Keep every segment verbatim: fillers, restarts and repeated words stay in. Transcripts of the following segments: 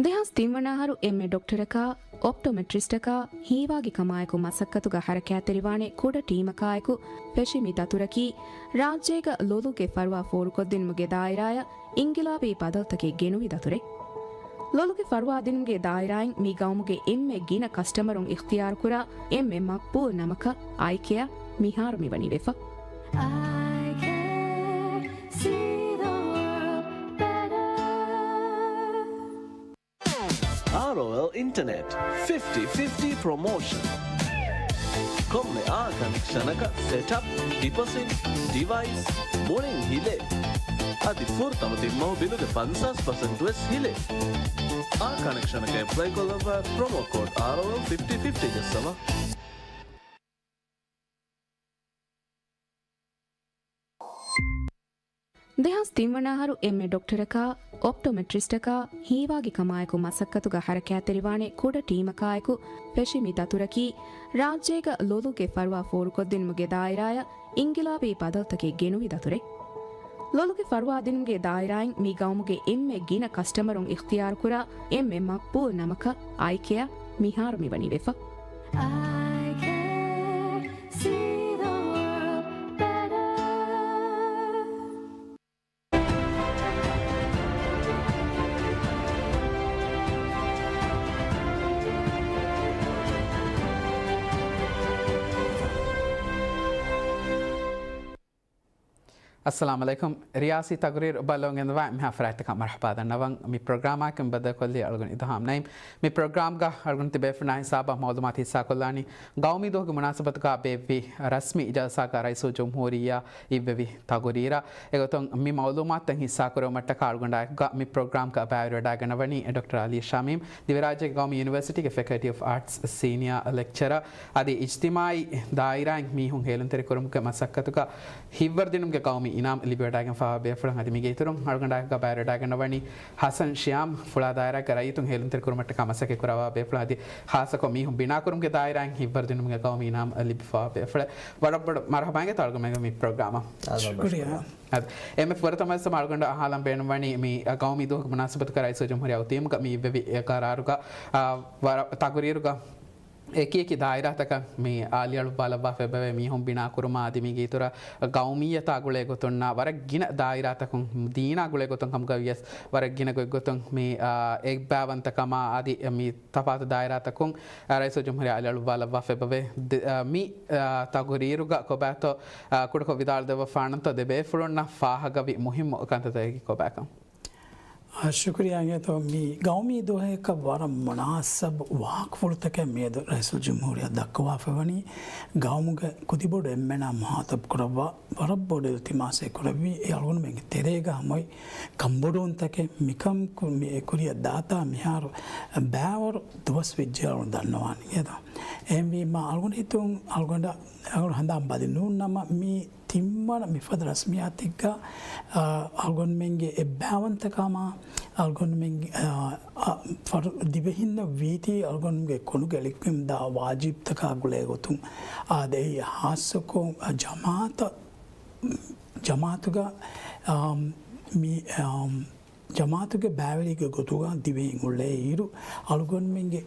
ދެހާސް ތިން ވަނަ އަހަރު އެންމެ ޑޮކްޓަރަކާ، އޮޕްޓޯމެޓްރިސްޓަކާ، ހީވާގި ކަމާއެކު މަސައްކަތުގަ ހަރަކާތްތެރިވާނެ ކުޑަ ޓީމަކާއެކު ފެށި މި ދަތުރަކީ، ރާއްޖޭގަ ލޮލުގެ ފަރުވާ ފޯރުކޮށްދިނުމުގެ ދާއިރާއަށް އިންގިލާބީ ބަދަލުތަކެއް ގެނުވި ދަތުރެއް. ލޮލުގެ ފަރުވާ ދިނުމުގެ ދާއިރާއިން މި ގައުމުގެ އެންމެ ގިނަ ކަސްޓަމަރުން އިޚްތިޔާރުކުރާ އެންމެ މަޤްބޫލު ނަމަކަށް އައިކެއާ މިހާރު މިވަނީ ވެފަ. އައިކެއާ، see the world better. އާރްއޯއެލް އިންޓަނެޓް ފިފްޓީ ފިފްޓީ ޕްރޮމޯޝަން. ކޮންމެ އާ ކަނެކްޝަނަކަށް ސެޓްއަޕް، ޑިޕޮޒިޓް، ޑިވައިސް މުޅިން ހިލޭ. އަދި ފުރަތަމަ ތިން މަހު ބިލުގެ ފަންސާސް ޕަސެންޓް ވެސް ހިލޭ. އާ ކަނެކްޝަނަކަށް އެޕްލައި ކޮށްލައްވާ ޕްރޮމޯ ކޯޑް އާރްއޯއެލް ފިފްޓީ ފިފްޓީ ޖައްސަވާ. ދެހާސް ތިން ވަނަ އަހަރު އެންމެ ޑޮކްޓަރަކާ، އޮޕްޓޯމެޓްރިސްޓަކާ، ހީވާގި ކަމާއެކު މަސައްކަތުގަ ހަރަކާތްތެރިވާނެ ކުޑަ ޓީމަކާއެކު ފެށި މި ދަތުރަކީ، ރާއްޖޭގަ ލޮލުގެ ފަރުވާ ފޯރުކޮށްދިނުމުގެ ދާއިރާއަށް އިންގިލާބީ ބަދަލުތަކެއް ގެނުވި ދަތުރެއް. ލޮލުގެ ފަރުވާ ދިނުމުގެ ދާއިރާއިން މި ގައުމުގެ އެންމެ ގިނަ ކަސްޓަމަރުން އިޚްތިޔާރުކުރާ އެންމެ މަޤްބޫލު ނަމަކަށް އައިކެއާ މިހާރު މިވަނީ ވެފަ. އައިކެއާ، see the world better. އައްސަލާމު ޢަލައިކުމް. ރިޔާސީ ތަގުރީރު ބައްލަވަން ގެންދަވާ އެންމެހާ ފަރާތްތަކަށް މަރުޙަބާ ދަންނަވަން. މި ޕްރޮގްރާމާއެކު ބައްދަލުކޮށްލީ އަޅުގަނޑު އިލްހާމް ނައީމް. މި ޕްރޮގްރާމްގަ އަޅުގަނޑު ތިބޭފުޅުންނާ ހިސާބަށް މަޢުލޫމާތު ހިއްސާކޮށްލާނީ، ގައުމީ ދުވަހުގެ މުނާސަބަތުގަ ބޭއްވި ރަސްމީ ޖަލްސާގަ ރައީސުލްޖުމްހޫރިއްޔާ އިއްވެވި ތަގުރީރަށް. އެގޮތުން މި މަޢުލޫމާތުތައް ހިއްސާކުރެވުމަށްޓަކާ އަޅުގަނޑާއެކުގަ މި ޕްރޮގްރާމްގަ ބައިވެރިވެވަޑައިގަންނަވަނީ ޑޮކްޓަރ ޢަލީ ޝަމީމް، ދިވެހިރާއްޖޭގެ ގައުމީ ޔުނިވަރސިޓީގެ ފެކަލްޓީ އޮފް އާޓްސް ސީނިއާ ލެކްޗަރ. އަދި އިޖްތިމާޢީ ދާއިރާއިން މީހުން ހޭލުންތެރިކުރުމުގެ މަސައްކަތުގަ ހިތްވަރުދިނުމުގެ ގައުމީ އިނާމް ލިބިވަޑައިގެންފަވާ ބޭފުޅުން. އަދި މީގެ އިތުރުން އަޅުގަނޑާއެކުގަ ބައިވެރިވެވަޑައިގަންނަވަނީ ޙަސަން ޝިޔާމް، ފުޅާ ދާއިރާގެ ރައްޔިތުން ހޭލުންތެރިކުރުމަށްޓަކާ މަސައްކަތް ކުރައްވާ ބޭފުޅުން. އަދި ޚާއްޞަކޮށް މީހުން ބިނާކުރުމުގެ ދާއިރާއިން ހިތްވަރުދިނުމުގެ ގައުމީ އިނާމް ލިބިފަވާ ބޭފުޅެއް. ވަރަށް ބޮޑަށް މަރުޙަބާ އިނގޭތޯ އަޅުގަނޑުމެން މި ޕްރޮގްރާމަށް. ޝުކުރިއްޔާ. އަދި އެންމެ ފުރަތަމަ ވެސް އަޅުގަނޑަށް އަހާލަން ބޭނުންވަނީ މި ގައުމީ ދުވަހުގެ މުނާސަބަތުގަ ރައީސުލްޖުމްހޫރިއްޔާ އުތީމުގަ މި އިއްވެވި އެ ޤަރާރުގަ، އާ، ވަރަށް ތަގުރީރުގަ އެކި އެކި ދާއިރާތަކަށް މި އާލިއަޅުއްވާލައްވާފަ އެބަވޭ މީހުން ބިނާކުރުމާ އަދި މީގެ އިތުރަށް ގައުމިއްޔަތާ ގުޅޭ ގޮތުންނާ ވަރަށް ގިނަ ދާއިރާތަކުން ދީނާ ގުޅޭ ގޮތުން ކަމުގަ ވިޔަސް ވަރަށް ގިނަ ގޮތްގޮތުން މި، އާ، އެއްބާވަންތަކަމާ އަދި މި ތަފާތު ދާއިރާތަކުން، އާ، ރައީސުލްޖުމްހޫރިއްޔާ އާލިއަޅުއްވާލައްވާފަ އެބަވޭ. ދެ-، އާ، މި، އާ، ތަގުރީރުގަ ކޮބާތޯ، އާ، ކުޑަކޮށް ވިދާޅުދެއްވަފާނަންތޯ ދެ ބޭފުޅުންނަށް ފާހަގަވި މުހިއްމު ކަންތައްތަކަކީ ކޮބާކަން؟ އާ، ޝުކުރިއްޔާ އިނގޭތޯ މި ގައުމީ ދުވަހަކަށް ވަރަށް މުނާސަބު ވާހަކަފުޅުތަކެއް މިއަދު ރައީސުލްޖުމްހޫރިއްޔާ ދައްކަވާފައިވަނީ. ގައުމުގެ ކުދިބޮޑު އެންމެނާ މުހާތަބް ކުރައްވާ ވަރަށް ބޮޑު އިލްތިމާސެއް ކުރެއްވީ އެ އަޅުގަނޑުމެންގެ ތެރޭގަ ހަމައޮތް ކަންބޮޑުވުންތަކެއް. މިކަން ކު-، މި ކުރިއަށް ދާތާ މިހާރު ބައިވަރު ދުވަސް ވެއްޖެ އަޅުގަނޑު ދަންނަވާނީ އިނގޭތޯ. އެހެންވީމާ އަޅުގަނޑު ހިތުން އަޅުގަނޑަށް އަޅުގަނޑު ހަނދާން ބަލި ނޫން ނަމަ މި ތިންވަނަ މިފަދަ ރަސްމިއްޔާތެއްގަ، އާ، އަޅުގަނޑުމެންގެ އެއްބާވަންތަކަމާ، އަޅުގަނޑުމެން، އާ، އާ، ފަރު-، ދިވެހިންނަށް ވީތީ އަޅުގަނޑުމެންގެ ކޮނޑުގެ ލިބިގެންދާ ވާޖިބްތަކާ ގުޅޭ ގޮތުން، އާދެ، އެއީ ހާއްސަކޮށް، އާ، ޖަމާއަތަށް، ޖަމާއަތުގަ، އާ، މި، އާ، ޖަމާއަތުގެ ބައިވެރިއެއްގެ ގޮތުގަ ދިވެހިން އުޅޭ އިރު، އަޅުގަނޑުމެންގެ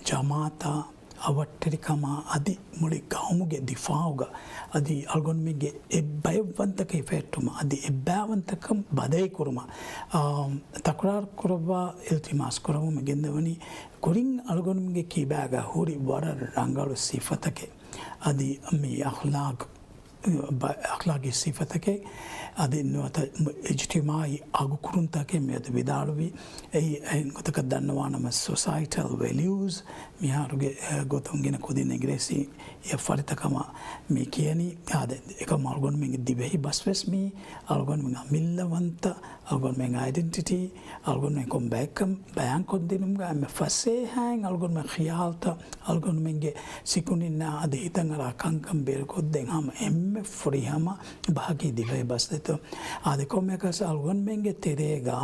ޖަމާއަތާ، އަވަށްޓެރިކަމާ އަދި މުޅި ގައުމުގެ ދިފާއުގަ އަދި އަޅުގަނޑުމެންގެ އެއްބައެއްވަންތަކަން ހިފެހެއްޓުމަށް އަދި އެއްބާވަންތަކަން ބަދަހިކުރުމަށް، އާ، ތަކުރާރު ކުރައްވާ އިލްތިމާސް ކުރައްވަމުން ގެންދަވަނީ ކުރިން އަޅުގަނޑުމެންގެ ކިބާގަ ހުރި ވަރަށް ރަނގަޅު ސިފަތަކެއް އަދި މި އަޚްލާޤް ބަ-، އަޚްލާޤީ ސިފަތަކެއް އަދި ނުވަތަ އިޖްތިމާޢީ އަގުކުރުންތަކެއް މިއަދު ވިދާޅުވި. އެއީ އެހެން ގޮތަކަށް ދަންނަވާނަމަ، ސޮސައިޓަލް ވެލިއުސް މިހާރުގެ، އެ، ގޮތުން ގިނަ ކުދިން އިނގިރޭސި އެއް ފަރިތަކަމަށް މި ކިޔަނީ. އާދެ، އެކަމަ އަޅުގަނޑުމެންގެ ދިވެހި ބަސް ވެސް މީ އަޅުގަނޑުމެން އަމިއްލަވަންތަ، އަޅުގަނޑުމެން އައިޑެންޓިޓީ، އަޅުގަނޑުމެން ކޮން ބައެއްކަން ބަޔާންކޮށްދިނުމުގަ އެންމެ ފަސޭހައިން އަޅުގަނޑުމެން ޚިޔާލުތައް އަޅުގަނޑުމެންގެ ސިކުނޑިންނާ އަދި ހިތަށް އަރާ ކަންކަން ބޭރުކޮށްދޭން ހަމަ އެންމެ ފުރިހަމަ ބަހަކީ ދިވެހި ބަސް ދެތޯ. އާދެ، ކޮންމެއަކަސް އަޅުގަނޑުމެންގެ ތެރޭގަ،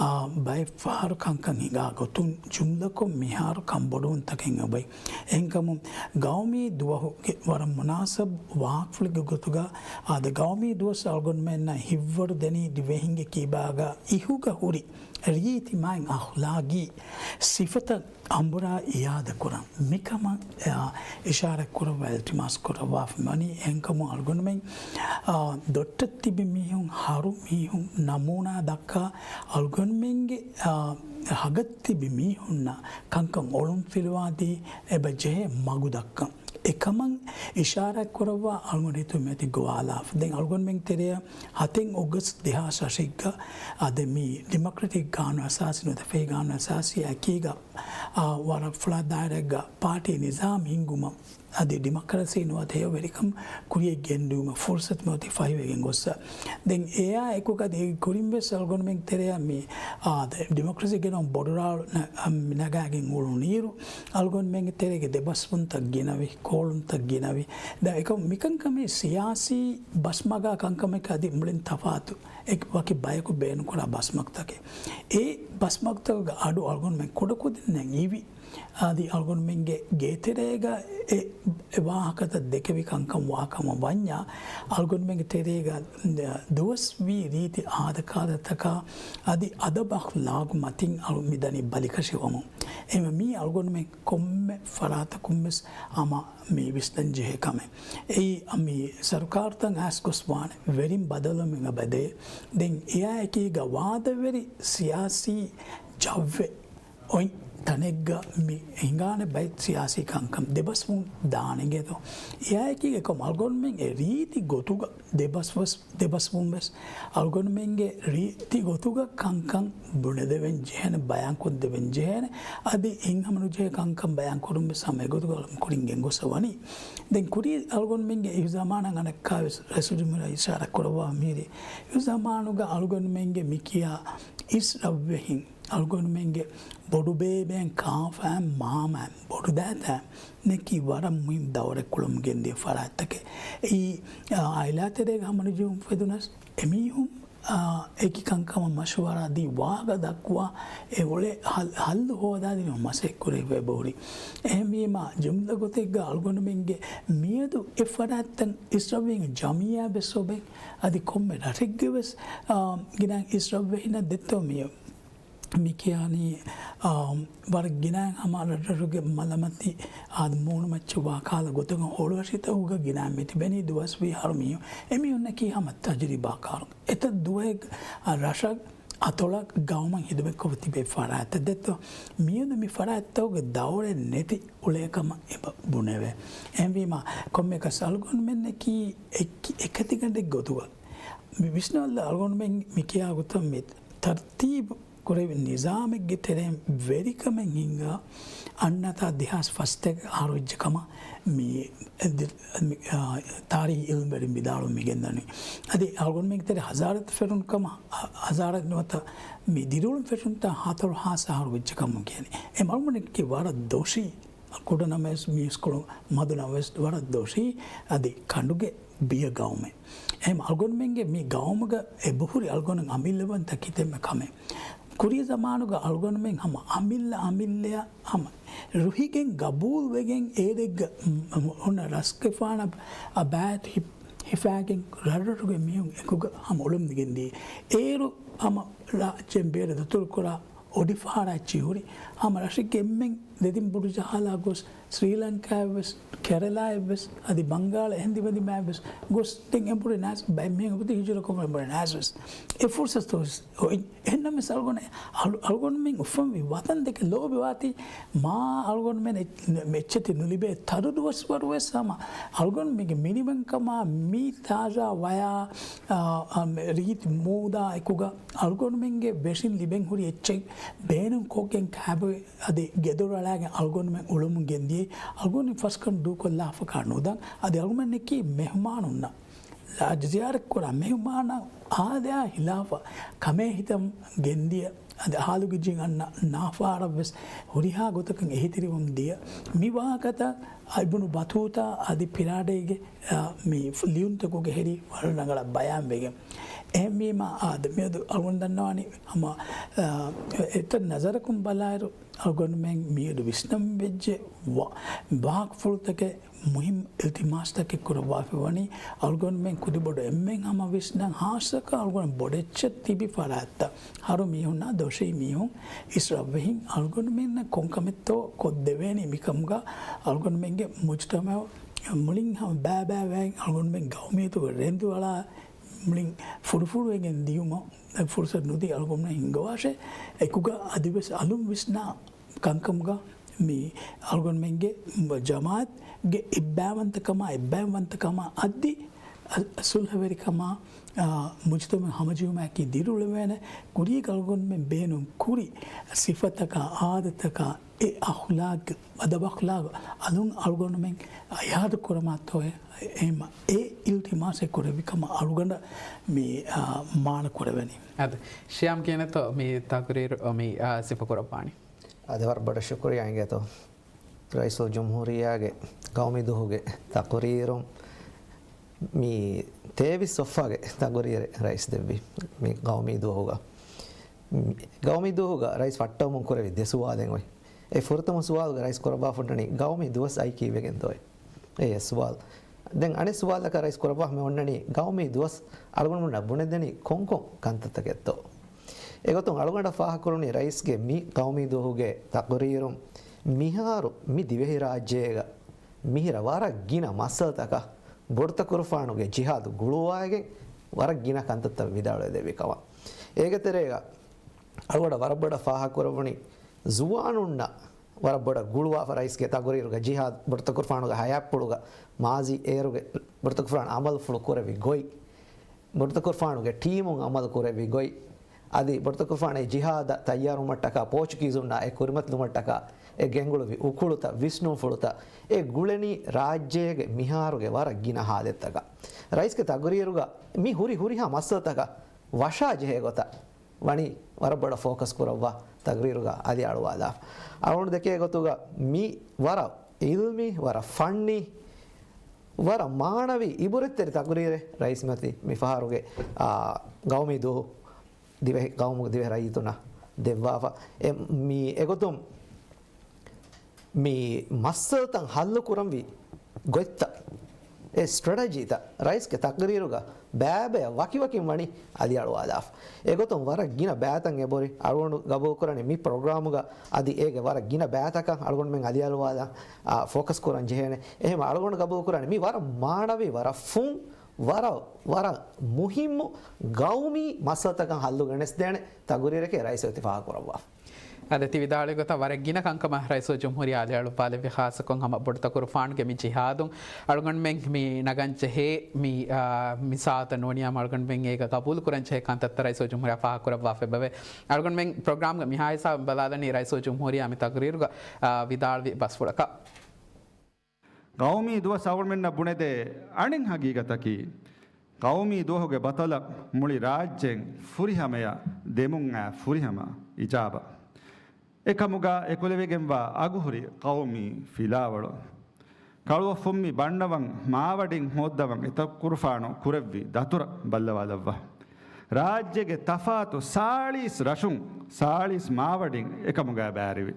އާ، ބައެއްފަހަރު ކަންކަން ހިނގާ ގޮތުން ޖުމްލަކޮށް މިހާރު ކަންބޮޑުވުންތަކެއް އެބައޮތް. އެހެންކަމުން ގައުމީ ދުވަހުގެ ވަރަށް މުނާސަބު ވާހަކަފުޅެއްގެ ގޮތުގަ އާދެ، ގައުމީ ދުވަސް އަޅުގަނޑުމެންނަށް ހިތްވަރު ދެނީ ދިވެހިންގެ ކިބާގަ އިހުގަ ހުރި ރީތި މާތް އަޚްލާގީ ސިފަތައް އަނބުރާ އިއާދަކުރަން. މިކަމަށް، އާ، އިޝާރަތް ކުރައްވާ އިލްތިމާސް ކުރައްވާފަ ވަނީ. އެހެންކަމުން އަޅުގަނޑުމެން، އާ، ދޮއްޓަށް ތިބި މީހުން، ހަރު މީހުން ނަމޫނާ ދައްކާ އަޅުގަނޑުމެންގެ، އާ، ހަގަށް ތިބި މީހުންނަށް ކަންކަން އޮޅުން ފިލުވާދީ، އެބަ ޖެހޭ މަގު ދައްކަން. އެކަމަށް އިޝާރާތް ކުރައްވާ އަޅުގަނޑު ހިތުން މިއޮތީ ގޮވާލާފަ. ދެން އަޅުގަނޑުމެން ތެރެއަށް ހަތެއް އޮގަސްޓް ދެހާސް ރަށެއްގަ އަދި މި ޑިމޮކްރެޓިކް ގާނޫނު އަސާސީ ނުވަތަ ފެހި ގާނޫނު އަސާސީ އެކީގަ، އާ، ވަރަށް ފުޅާ ދާއިރާއެއްގަ ޕާޓީ ނިޒާމް ހިންގުމަށް އަދި ޑިމޮކްރަސީ ނުވަތަ ހެޔޮވެރިކަން ކުރިޔަށް ގެންދިއުމަށް ފުރުސަތު މިއޮތީ ފަހިވެގެން ގޮއްސަ. ދެން އެއާ އެކުގަ ދެ ކުރިން ވެސް އަޅުގަނޑުމެން ތެރެއަށް މި، އާ، ދެ ޑިމޮކްރަސީ ގެނައުން ބޮޑުރާޅު ނަ-، އަ، ނަގާގެން އުޅުނުއިރު، އަޅުގަނޑުމެންގެ ތެރޭގެ ދެބަސްވުންތައް ގިނަވި، ކޯޅުންތައް ގިނަވި. ދެން އެކަމަ މިކަންކަމީ ސިޔާސީ ބަސްމަގާ ކަންކަމެއް އަދި މުޅިން ތަފާތު އެ ވަކި ބަޔަކު ބޭނުންކުރާ ބަސްމަގުތަކެއް. އެ ބަސްމަގުތަކުގެ އަޑު އަޅުގަނޑުމެން ކުޑަކުދިންނަށް އިވި. އަދި އަޅުގަނޑުމެންގެ ގޭތެރޭގަ އެ، އެ ވާހަކަތައް ދެކެވި ކަންކަން ވާކަމަށް ވަންޏާ، އަޅުގަނޑުމެންގެ ތެރޭގަ ދުވަސްވީ ރީތި އާދަކާދަތަކާ އަދި އަދަބު އަޚްލާގު މަތިން އަޅު މިދަނީ ބަލިކަށިވަމުން. އެހެންވެ މީ އަޅުގަނޑުމެން ކޮންމެ ފަރާތަކުން ވެސް ހަމަ މި ވިސްނަން ޖެހޭ ކަމެއް. އެއީ މި ސަރުކާރުތައް އައިސް ގޮސް ވާނެ ވެރިން ބަދަލުވުމެއް އެބަދޭ. ދެން އެއާއެކީގަ ވާދަވެރި ސިޔާސީ ޖައްވެއް އޮތް ތަނެއްގަ މި ހިނގާނެ ބައެއް ސިޔާސީ ކަންކަން ދެބަސްވުން ދާނެގޭތޯ. އެއާއެކީގަ އެކަމަ އަޅުގަނޑުމެން އެ ރީތި ގޮތުގަ ދެބަސްވަސް، ދެބަސްވުން ވެސް އަޅުގަނޑުމެންގެ ރީތި ގޮތުގަ ކަންކަން ބުނެދެވެން ޖެހޭނެ، ބަޔާންކޮށްދެވެން ޖެހޭނެ. އަދި އެއިން ހަމަނުޖެހޭ ކަންކަން ބަޔާން ކުރުން ވެސް ހަމަ އެގޮތުގަ ކުރިން ގެންގޮސް ވަނީ. ދެން ކުރީ އަޅުގަނޑުމެންގެ އިހު ޒަމާނަށް އަނެއްކާ ވެސް ރައީސުލްޖުމްހޫރިއްޔާ އިޝާރާތް ކުރައްވާ މީރި އިހު ޒަމާނުގަ އަޅުގަނޑުމެންގެ މިކިޔާ އިސް ރަށްވެހިން އަޅުގަނޑުމެންގެ ބޮޑުބޭބެއިން ކާފައިން މާމައިން ބޮޑުދައިތައިން ނެކި ވަރަށް މުހިންމު ދައުރެއް ކުޅަމުން ގެންދިޔަ ފަރާތްތަކެއް. އެއީ، އާ، އާއިލާ ތެރޭގަ ހަމަނުޖެހުން ފެދުނަސް އެމީހުން، އާ، އެކި ކަންކަމަށް މަޝްވަރާ ދީ ވާހަކަ ދައްކުވާ އެ އުޅޭ ހަލް-، ހައްލު ހޯދާދިނުމަށް މަސައްކަތް ކުރެވިފަ އެބަހުރި. އެހެންވީމާ ޖުމްލަ ގޮތެއްގަ އަޅުގަނޑުމެންގެ މިއަދު އެ ފަރާތްތައް އިސްރަށްވެހިން ޖަމިއްޔާ ވެސް އޮބެ އަދި ކޮންމެ ރަށެއްގެ ވެސް، އާ، ގިނަ އިސްރަށްވެހިންނަށް ދެއްތޯ މި މި ކިޔާނީ، އާ، ވަރަށް ގިނައިން ހަމަ ރަށްރަށުގެ މަލަމަތި އާދަ މޫނުމައްޗަށް ވާ ކަހަލަ ގޮތަކަށް ހޮޅުއަށިތަކުގަ ގިނައިން މި ތިބެނީ ދުވަސްވީ ހަރު މީހުން. އެމީހުންނަކީ ހަމަ ތަޖުރިބާކާރުން. އެތައް ދުވަހެއް ރަށަށް އަތޮޅަށް ގައުމަށް ހިދުމަތްކޮށް ތިބޭ ފަރާތްތައް ދެއްތޯ. މިއަދު މި ފަރާތްތަކުގެ ދައުރެއް ނެތި އުޅޭކަމަށް އެބަ ބުނެވޭ. އެހެންވީމާ ކޮންމެއަކަސް އަޅުގަނޑުމެންނަކީ އެކި-، އެކަތިގަނޑެއް ގޮތުގަ މި ވިސްނާލާ އަޅުގަނޑުމެން މި ކިޔާ ގޮތަށް މި ތަރްތީބު ކުރެވި ނިޒާމެއްގެ ތެރެއިން ވެރިކަމެއް ހިންގާ އަންނަތާ ދެހާސް ފަސްތަކެއް އަހަރު ވެއްޖެ ކަމަށް މި، މި، އާ، ތާރީހީ އިލްމުވެރިން ވިދާޅުވަމުން މި ގެންދަނީ. އަދި އަޅުގަނޑުމެންގެ ތެރެ ހަޒާރަތް ފެށުނު ކަމަށް، އަ-، ހަޒާރަތް ނުވަތަ މި ދިރިއުޅުން ފެށުންތާ ހަތަރު ހާސް އަހަރު ވެއްޖެ ކަމުން ކިޔަނީ. އެ މަރުމަނެއްގެ ވަރަށް ދޮށީ ކުޑަ ނަމަވެސް މީސްކޮޅު މަދު ނަމަވެސް ވަރަށް ދޮށީ އަދި ކަނޑުގެ ބިޔަ ގައުމެއް. އެހެން އަޅުގަނޑުމެންގެ މި ގައުމުގަ އެބަހުރި އަޅުގަނޑު އަމިއްލަވަންތަ ކިތަންމެ ކަމެއް. ކުރީ ޒަމާނުގަ އަޅުގަނޑުމެން ހަމަ އަމިއްލަ އަމިއްލަޔަށް ހަމަ ރުހިގެން ގަބޫލުވެގެން އޭރެއްގަ އޮންނަ ރަސްގެފާނަށް އަބާޔަތު ހި-، ހިފާގެން ރަށްރަށުގެ މީހުން އެކުގަ ހަމަ އުޅެމުން ގެންދިޔަ. އޭރު ހަމަ ރާއްޖޭން ބޭރަށް ދަތުރުކުރާ އޮޑިފަހަރާ އެއްޗިހި ހުރި ހަމަ ރަށެއްގެ އެންމެން ދެތިން ބުޑު ޖަހާލާ ގޮސް ސްރީލަންކާއަށްވެސް، ކެރަލާއަށްވެސް، އަދި ބަންގާޅަށް އެހެން ދިމަދިމާއަށްވެސް ގޮސް ދެން އެނބުރި ނާސް ބައެއް މީހުން އެބަތި ހިޖުރަކޮށް އެނބުރި ނާސްވެސް އެ ފުރުސަތު ވެސް އޮތް. އެހެންނަމަވެސް އަޅުގަނޑު-، އަޅު-، އަޅުގަނޑުމެން އުފަންވި ވަތަން ދެކެ ލޯބިވާތީ މާ އަޅުގަނޑުމެން އެ-، އެއްޗެތި ނުލިބޭ ތަރު ދުވަސްވަރުވެސް ހަމަ އަޅުގަނޑުމެންގެ މިނިވަންކަމާ މި ތާޒާ ވަޔާ، އާ، އާ، މެ-، ރީތި މޫދާ އެކުގަ އަޅުގަނޑުމެންގެ ވެށިން ލިބެން ހުރި އެއްޗެއް ބޭނުން ކޮށްގެން ކާބޮއި އަދި ގެދޮރު އަޅާގެން އަޅުގަނޑުމެން އުޅެމުން ގެންދިޔައީ އަޅުގަނޑު ފަސްކަން ދޫކޮށްލާފަކާ ނުދަން. އަދި އަޅުގަނޑަކީ މެހުމާނުންނަށް ލާ-، ޒިޔާރަތްކުރާ މެހުމާނަށް އާދަޔާ ހިލާފަށް ކަމޭ ހިތަށް ގެންދިޔަ އަދި ހާލުގެ ޖިން އަންނަ ނާފާރަށްވެސް ހުރިހާ ގޮތަކަށް އެހީތެރިވަމުން ދިޔަ މި ވާހަކަތައް އިބްނު ބަތޫތާ އަދި ޕިރާޑޭގެ، އާ، މި ލިޔުންތަކުގެ ހެރީ ވަރަށް ރަނގަޅަށް ބަޔާންވެގެން. އެހެންވީމާ، އާދެ، މިއަދު އަޅުގަނޑު ދަންނަވާނީ ހަމަ، އާ، އެތައް ނަޒަރަކުން ބަލާއިރު، އަޅުގަނޑުމެން މިއަދު ވިސްނަން ވެއްޖެ ވާ-، ވާހަކަފުޅުތަކެއް، މުހިންމު އިލްތިމާސްތަކެއް ކުރައްވާފަ ވަނީ، އަޅުގަނޑުމެން ކުދިބޮޑު އެންމެން ހަމަ ވިސްނަން، ހާއްސަކޮށް އަޅުގަނޑު ބޮޑެއްޗެއް ތިބި ފަރާތްތައް، ހަރު މީހުންނާ ދޮށީ މީހުން އިސް ރަށްވެހިން އަޅުގަނޑުމެންނަށް ކޮންކަމެއްތޯ ކޮށްދެވޭނީ މިކަމުގަ އަޅުގަނޑުމެންގެ މުޖުތަމަޢު މުޅިން ހަމަ ބައިބައިވެއިން އަޅުގަނޑުމެން ގައުމިއްޔަތުގެ ރެންދުއަޅާ މުޅިން ފުރުފުރުވެގެން ދިޔުމަށް ފުރުސަތު ނުދީ އަޅުގަނޑުމެން ހިންގަވާށޭ. އެކުގަ އަދިވެސް އަލުން ވިސްނާ ކަންކަމުގަ މި އަޅުގަނޑުމެންގެ ޖަމާޢަތްގެ އެއްބައިވަންތަކަމާ، އެއްބައިވަންތަކަމާ އައްދި އަ-، ސުލްހަވެރިކަމާ، އާ، މުޖުތަމަޢު ހަމަޖެހުމާއެކީ ދިރިއުޅެވޭނެ. ކުރީގަ އަޅުގަނޑުމެން ބޭނުން ކުރި ސިފަތަކާ، އާދަތަކާ، އެ އަޚްލާޤް، އަދަބު އަޚްލާޤް އަލުން އަޅުގަނޑުމެން އިޢާދަ ކުރަމާތޯއޭ، އެ-، އެ-، އެ އިލްތިމާސެއް ކުރެއްވި ކަމަށް އަޅުގަނޑަށް މި، އާ، މާނަ ކުރެވެނީ. އަދި ޝިޔާމް ކިހިނެއްތޯ މި ތަޤުރީރު މި، އާ، ސިފަ ކުރައްވާނީ؟ އަދި ވަރަށް ބޮޑަށް ޝުކުރިއްޔާ އިނގޭތޯ ރައީސުލްޖުމްހޫރިއްޔާގެ ގައުމީ ދުވަހުގެ ތަޤުރީރުން މި ތޭވީސް ސޮފްހާގެ ތަޤުރީރެއް ރައީސް ދެއްވީ މި ގައުމީ ދުވަހުގަ. މި ގައުމީ ދުވަހުގަ ރައީސް ފައްޓަވަމުން ކުރެވި ދެ ސުވާލެއް އޮތް. އެ ފުރަތަމަ ސުވާލުގަ ރައީސް ކުރައްވާފަ އޮންނަނީ ގައުމީ ދުވަސް އައީ ކީއްވެގެންތޯއޭ؟ އެއީ އެއް ސުވާލު. ދެން އަނެއް ސުވާލަކަށް ރައީސް ކުރައްވާފަ މި އޮންނަނީ ގައުމީ ދުވަސް އަޅުގަނޑުމެންނަށް ބުނެދެނީ ކޮންކޮން ކަންތައްތަކެއްތޯ؟ އެގޮތުން އަޅުގަނޑަށް ފާހަގަކުރުނީ ރައީސްގެ މި ގައުމީ ދުވަހުގެ ތަޤުރީރުން މިހާރު މި ދިވެހިރާއްޖޭގަ މިހިރަ ވަރަށް ގިނަ މައްސަލަތަކަށް ބޮޑުތަކުރުފާނުގެ ޖިހާދު ގުޅުވައިގެން ވަރަށް ގިނަ ކަންތައްތައް ވިދާޅުވެދެއްވި ކަމަށް. އޭގެ ތެރޭގަ އަޅުގަނޑަށް ވަރަށް ބޮޑަށް ފާހަގަކުރެވުނީ ޒުވާނުންނަށް ވަރަށް ބޮޑަށް ގުޅުވާފަ ރައީސްގެ ތަޤުރީރުގަ ޖިހާދު ބޮޑުތަކުރުފާނުގެ ހަޔާތްޕުޅުގަ މާޒީ އޭރުގެ ބޮޑުތަކުރުފާނު އަމަލުފުޅު ކުރެއްވި ގޮތް، ބޮޑުތަކުރުފާނުގެ ޓީމުން އަމަލު ކުރެއްވި ގޮތް، އަދި ބޮޑުތަކުރުފާނު އެ ޖިހާދަށް ތައްޔާރުވުމަށްޓަކާ ޕޯޗުގީޒުންނާ އެ ކުރިމަތިލުމަށްޓަކާ އެ ގެންގުޅުއްވި އުކުޅުތައް، ވިސްނުންފުޅުތައް، އެ ގުޅެނީ ރާއްޖޭގެ މިހާރުގެ ވަރަށް ގިނަ ހާލަތްތަކަށް. ރައީސްގެ ތަޤުރީރުގަ މި ހުރި ހުރިހާ މައްސަލަތަކަށް ވަށާ ޖެހޭ ގޮތަށް ވަނީ ވަރަށް ބޮޑަށް ފޯކަސް ކުރައްވާ ތަޤްރީރުގަ އަލިއަޅުވާލާފަ. އަޅުގަނޑު ދެކޭ ގޮތުގަ މި ވަރަށް އިލްމީ، ވަރަށް ފަންނީ، ވަރަށް މާނަވީ އިބުރަތްތެރި ތަޤްރީރެއް ރައީސް މަތި މި ފަހަރުގެ، އާ، ގައުމީ ދުވަހު ދިވެހި ގައުމުގެ ދިވެހި ރައްޔިތުންނަށް ދެއްވާފަ. އެ، މި އެގޮތުން މި މައްސަލަތައް ހައްލު ކުރަންވީ ގޮތްތައް، އެ ސްޓްރެޓެޖީތައް ރައީސްގެ ތަޤްރީރުގަ ބައިބަޔަށް ވަކިވަކިން ވަނީ އަލިއަޅުވާލާފަ. އެގޮތުން ވަރަށް ގިނަ ބައިތައް އެބަހުރި. އަޅުގަނޑު ގަބޫލުކުރަނީ މި ޕްރޮގްރާމުގަ އަދި އޭގެ ވަރަށް ގިނަ ބައިތަކަށް އަޅުގަނޑުމެން އަލިއަޅުވާލާ، އާ، ފޯކަސް ކުރަން ޖެހޭނެ. އެހެން އަޅުގަނޑު ގަބޫލުކުރަނީ މި ވަރަށް މާނަވީ، ވަރަށް ފުން، ވަރަށް، ވަރަށް މުހިއްމު ގައުމީ މައްސަލަތަކަށް ހައްލު ގެނެސްދޭނެ ތަޤްރީރެކޭ ރައީސް އިތިފާޤު ކުރައްވާފަ. އަދި ތި ވިދާޅުވި ގޮތަށް ވަރަށް ގިނަ ކަންކަމަށް ރައީސުލްޖުމްހޫރިއްޔާ އަލިއަޅުވާލެއްވި، ޚާއްޞަކޮށް ހަމަ ބޮޑުތަކުރުފާނުގެ މި ޖިހާދުން އަޅުގަނޑުމެން މި ނަގަން ޖެހޭ މި، އާ، މި ސާޢަތަށް ނޫނިއްޔާމު އަޅުގަނޑުމެން އޭގަ ގަބޫލު ކުރަން ޖެހޭ ކަންތައްތައް ރައީސުލްޖުމްހޫރިއްޔާ ފާހަގަކުރައްވާފައި އެބަވޭ. އަޅުގަނޑުމެން ޕްރޮގްރާމްގެ މިހާ ހިސާބުން ބަލާލަނީ ރައީސުލްޖުމްހޫރިއްޔާ މި ތަޤްރީރުގަ، އާ، ވިދާޅުވި ބަސްފުޅަކަށް. ގައުމީ ދުވަސް އަޅުގަނޑުމެންނަށް ބުނެދޭ އަނެއް ހަގީގަތަކީ، ގައުމީ ދުވަހުގެ ބަތަލަށް މުޅި ރާއްޖެއިން ފުރިހަމަޔަށް ދެމުން އައި ފުރިހަމަ އިޖާބަ. އެކަމުގަ އެކުލެވިގެންވާ އަގުހުރި ގައުމީ ފިލާވަޅު. ކަޅުއަށް ފުންމި ބަންނަވަން މާވަޑިން ހޯއްދަވަން އެތަކުރުފާނު ކުރެއްވި ދަތުރަށް ބައްލަވާލައްވާ. ރާއްޖޭގެ ތަފާތު ސާޅީސް ރަށުން ސާޅީސް މާވަޑިން އެކަމުގަ ބައިވެރިވި.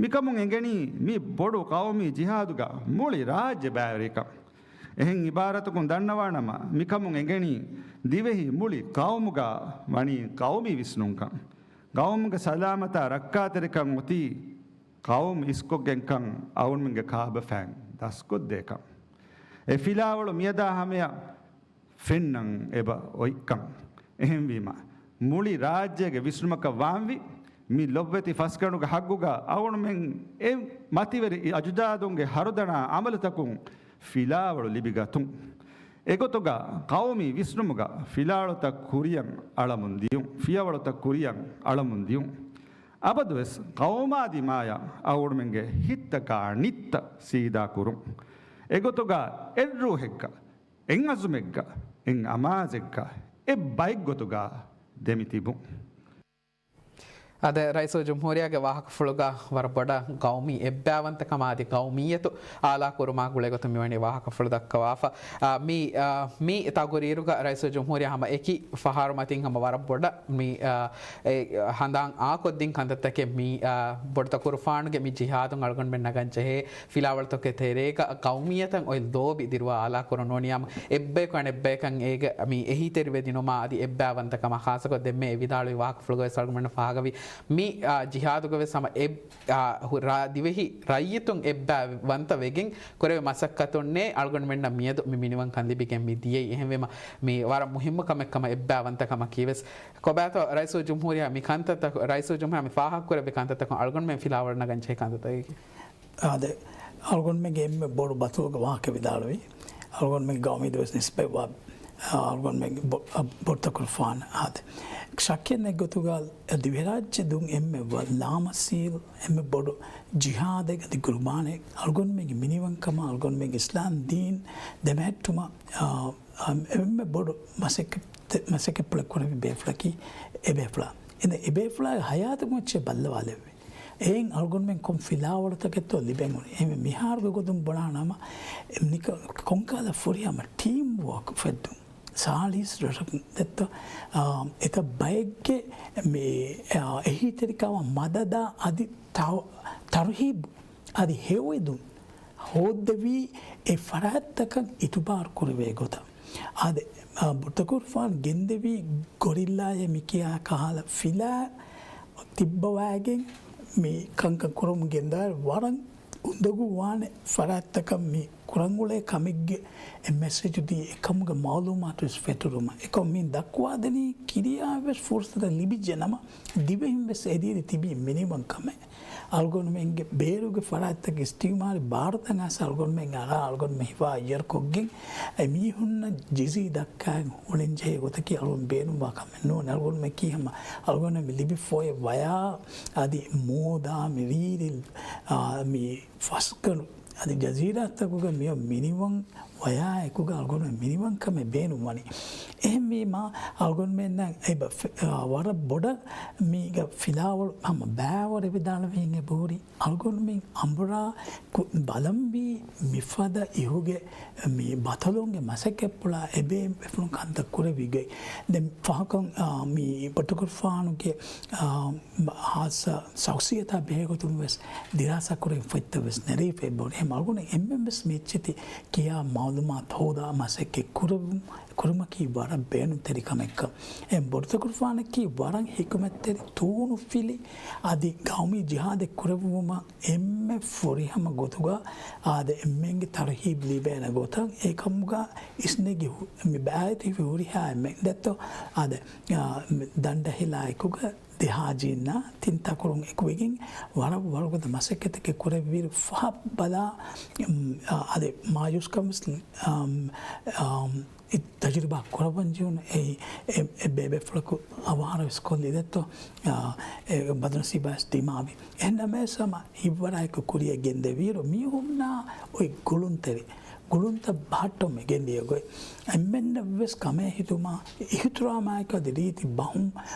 މިކަމުން އެނގެނީ މި ބޮޑު ޤައުމީ ޖިހާދުގަ މުޅި ރާއްޖެ ބައިވެރިކަން. އެހެން އިބާރަތަކުން ދަންނަވާނަމަ، މިކަމުން އެނގެނީ ދިވެހި މުޅި ޤައުމުގަ ވަނީ ޤައުމީ ވިސްނުންކަން. ޤައުމުގެ ސަލާމަތާ ރައްކާތެރިކަން އޮތީ ޤައުމު އިސްކޮށްގެންކަން އަޅުގަނޑުމެންގެ ކާބަފައިން ދަސްކޮށްދޭކަން. އެ ފިލާވަޅު މިއަދާ ހަމަޔަށް ފެންނަން އެބަ އޮތްކަން. އެހެންވީމަ، މުޅި ރާއްޖޭގެ ވިސްނުމަކަށް ވާންވީ، މި ލޮބުވެތި ފަސްގަނޑުގެ ހައްގުގަ އަޅުގަނޑުމެން އެ މަތިވެރި އަޖުދާދުންގެ ހަރުދަނާ އަމަލުތަކުން ފިލާވަޅު ލިބިގަތުން. އެގޮތުގަ ޤައުމީ ވިސްނުމުގަ ފިލާވަޅުތައް ކުރިޔަށް އަޅަމުން ދިޔުން، ފިޔަވަޅުތައް ކުރިޔަށް އަޅަމުން ދިޔުން. އަބަދުވެސް ޤައުމާ ދިމާޔަށް އަޅުގަނޑުމެންގެ ހިތްތަކާ ނިއްތައް ސީދާ ކުރުން. އެގޮތުގަ އެއްރޫހެއްގަ އެއް އަޒުމެއްގަ، އެއް އަމާޒެއްގަ، އެއް ބައެއްގޮތުގަ ދެމިތިބުން. އާދެ، ރައީސުލްޖުމްހޫރިއްޔާގެ ވާހަކަފުޅުގަ ވަރަށް ބޮޑަށް ގައުމީ އެއްބައިވަންތަކަމާ އަދި ގައުމިއްޔަތު އާލާ ކުރުމާ ގުޅޭގޮތުން މިވަނީ ވާހަކަފުޅު ދައްކަވާފަ. އާ، މި، އާ، މި ތަގުރީރުގަ ރައީސުލްޖުމްހޫރިއްޔާ ހަމަ އެކި ފަހަރު މަތިން ހަމަ ވަރަށް ބޮޑަށް މި، އާ، އެ ހަނދާން އާކޮށްދިން ކަންތައްތަކެއް މި، އާ، ބޮޑުތަކުރުފާނުގެ މި ޖިހާދުން އަޅުގަނޑުމެން ނަގަން ޖެހޭ ފިލާވަޅުތަކުގެ ތެރޭގަ ގައުމިއްޔަތަށް އޮތް ލޯބި ދިރުވާ އާލާ ކުރަން ނޫނީ ހަމަ އެއްބަޔަކު އަނެއްބަޔަކަށް އޭގެ މި އެހީތެރިވެދިނުމާ އަދި އެއްބައިވަންތަކަމާ ޚާއްޞަކޮށް ދެންމެ އެ ވިދާޅުވި ވާހަކަފުޅުގަވެސް އަޅުގަނޑަށް ފާހަގަވި މި، އާ، ޖިހާދުގަވެސް ހަމަ އެ، އާ، ހު-، ރާ-، ދިވެހި ރައްޔިތުން އެއްބައިވަންތަ ވެގެން ކުރެވޭ މަސައްކަތުންނޭ އަޅުގަނޑުމެންނަށް މިއަދު މި މިނިވަންކަން ލިބިގެން މި ދިޔައީ. އެހެންވީމަ މި ވަރަށް މުހިއްމު ކަމެއް ކަމަށް އެއްބައިވަންތަކަމަކީވެސް ކޮބާތޯ ރައީސުލްޖުމްހޫރިއްޔާ މި ކަންތައްތަކު، ރައީސުލްޖުމްހޫރިއްޔާ މި ފާހަގަކުރެއްވި ކަންތައްތަކުން އަޅުގަނޑުމެން ފިލާވަޅު ނަގަން ޖެހޭ ކަންތައްތަކަކީ؟ އާދެ، އަޅުގަނޑުމެންގެ އެންމެ ބޮޑު ބަތުލުގެ ވާހަކަ ވިދާޅުވީ، އަޅުގަނޑުމެންގެ ގައުމީ ދުވަސް ނިސްބަތްވާ، އާ، އަޅުގަނޑުމެންގެ ބޮ-، އަ، ބޮޑުތަކުރުފާނަށް. އާދެ، ޝައްކެއް ނެތް ގޮތުގަ ދިވެހިރާއްޖެ ދުން އެންމެ ވަ-، ލާމަސީލް، އެންމެ ބޮޑު ޖިހާދެއް އަދި ގުރުބާނެއް އަޅުގަނޑުމެންގެ މިނިވަންކަމާ، އަޅުގަނޑުމެންގެ އިސްލާމް ދީން ދެމެހެއްޓުމަށް، އާ، އަ، އެންމެ ބޮޑު މަސައްކަތް، މަސައްކަތްޕުޅެއް ކުރެއްވި ބޭފުޅަކީ އެ ބޭފުޅާ. އެން އެ ބޭފުޅާގެ ހަޔާތުގެ މައްޗަށް ބައްލަވާލެއްވި. އެއިން އަޅުގަނޑުމެން ކޮން ފިލާވަޅުތަކެއްތޯ ލިބެން އުޅެނީ. އެހެންވެ މިހާރުގެ ގޮތުން ބުނާނަމަ، ނިކަ-، ކޮންކަހަލަ ފުރިހަމަ ޓީމް ވޯކް ފެއްދުން. ސާޅީސް ރަށަކުން ދެއްތޯ، އާ، އެތައް ބައެއްގެ މި، އާ، އެހީތެރިކަމަށް މަދަދާ އަދި ތަ-، ތަރުހީބު އަދި ހެޔޮއެދުން ހޯއްދެވީ އެ ފަރާތްތަކަށް އިތުބާރު ކުރެވޭ ގޮތަށް. އާދެ، އާ، ބޮޑުތަކުރުފާނު ގެންދެވީ ގޮރިއްލާއޭ މި ކިޔާ ކަހަލަ ފިލާ ތިއްބަވައިގެން މި ކަންކަން ކުރަމުން ގެންދާއިރު ވަރަށް އުނދަގޫ ވާނެ ފަރާތްތަކަށް މި ކުރަންއުޅޭ ކަމެއްގެ އެ މެސެޖު ދީ އެކަމުގެ މައުލޫމާތު ވެސް ފެތުރުމަށް. އެކަމު މި ދައްކުވާދެނީ ކިރިޔާ ވެސް ފުރުސަތަށް ލިބިއްޖެ ނަމަ، ދިވެހިން ވެސް އެދިޔައީ ތިބީ މިނިވަން ކަމެއް. އަޅުގަނޑުމެންގެ ބޭރުގެ ފަރާތްތަކަށް އިސްތިއުމާރީ ބާރުތައް އައިސް އަޅުގަނޑުމެން އަރާ އަޅުގަނޑުމެން ހިފާ އިޔަރުކޮށްގެން އެ މީހުންނަށް ޖިޒީ ދައްކާ އުޅެންޖެހޭ ގޮތަކީ އަޅުގަނޑު ބޭނުންވާ ކަމެއް ނޫން. އަޅުގަނޑުމެން ކީ ހަމަ އަޅުގަނޑު މި ލިބިފައި ވަޔާ އަދި މޫދާ މި ވީރި، އާ، މި ފަސްގަނޑު އަދި ޖަޒީރާތަކުގަ މިއޮ މިނިވަން ވަޔާ އެކުގަ އަޅުގަނޑު މިނިވަން ކަމެއް ބޭނުންވަނީ. އެހެންވީމާ އަޅުގަނޑުމެންނަށް އެބަ ފެ-، އާ، ވަރަށް ބޮޑަށް މީގަ ފިލާވަޅު ހަމަ ބައިވަރެއް ވިދާޅުވީން އެބަހުރި. އަޅުގަނޑުމެން އަނބުރާ ކު-، ބަލަންވީ މިފަދަ އިހުގެ މި ބަތަލުންގެ މަސައްކަތްޕުޅާ އެބޭ އެފުޅުން ކަންތައް ކުރެވިގޮތް. ދެން ފަހަކަށް، އާ، މި ބޮޑުތަކުރުފާނުގެ، އާ، ހާއްސަ ޝަޚްޞިއްޔަތާ ބެހޭގޮތުން ވެސް ދިރާސާ ކުރެވި ފޮތްތައް ވެސް ނެރެވިފައި ބުނި. އެހެން އަޅުގަނޑު އެންމެން ވެސް މި އެއްޗެތި ކިޔާ މައުލޫމާތު ހޯދާ މަސައްކަތް ކުރެވުން، ކުރުމަކީ ވަރަށް ބޭނުންތެރި ކަމެއްކަން. އެ ބޮޑުތަކުރުފާނަކީ ވަރަށް ހިކުމަތްތެރި ތޫނުފިލި އަދި ގައުމީ ޖިހާދެއް ކުރެއްވުމަށް އެންމެ ފުރިހަމަ ގޮތުގަ އާދެ، އެންމެންގެ ތަރުހީބް ލިބޭނެ ގޮތަށް އެކަމުގަ އިސްނެގި ހު-، މި ބައިތި ހުރިހާ އެންމެން ދެއްތޯ އާދެ، އާ، ދަނޑަހިލާ އެކުގަ ދެ ހާޖީންނާ ތިން ތަކުރުން އެކުވެގެން ވަރަށް ވަރުގަދަ މަސައްކަތެއް ކުރެއްވިއިރު ފަހަށް ބަލާ، އާ، އާދެ، މާޔޫސްކަން ވެސް، އާ، އާ، ތަޖުރިބާ ކުރައްވަން ޖެހުނު އެ، އެ، އެ ބޭބޭފުޅަކު އަވަހާރަ ވެސް ކޮށްލި ދެއްތޯ، އާ، އެ ބަދުނަސީބާ ވެސް ދިމާވި. އެހެންނަމަވެސް ހަމަ ހިތްވަރާއެކު ކުރިއަށް ގެންދެވިއިރު މީހުންނާ އޮތް ގުޅުންތެރި، ގުޅުންތައް ބަހައްޓަމެ ގެންދިޔަ ގޮތް. އެންމެންނަށް ވެސް ކަމޭ ހިތުމާ އިހުތިރާމާއެކު އަދި ރީތި ބަހުން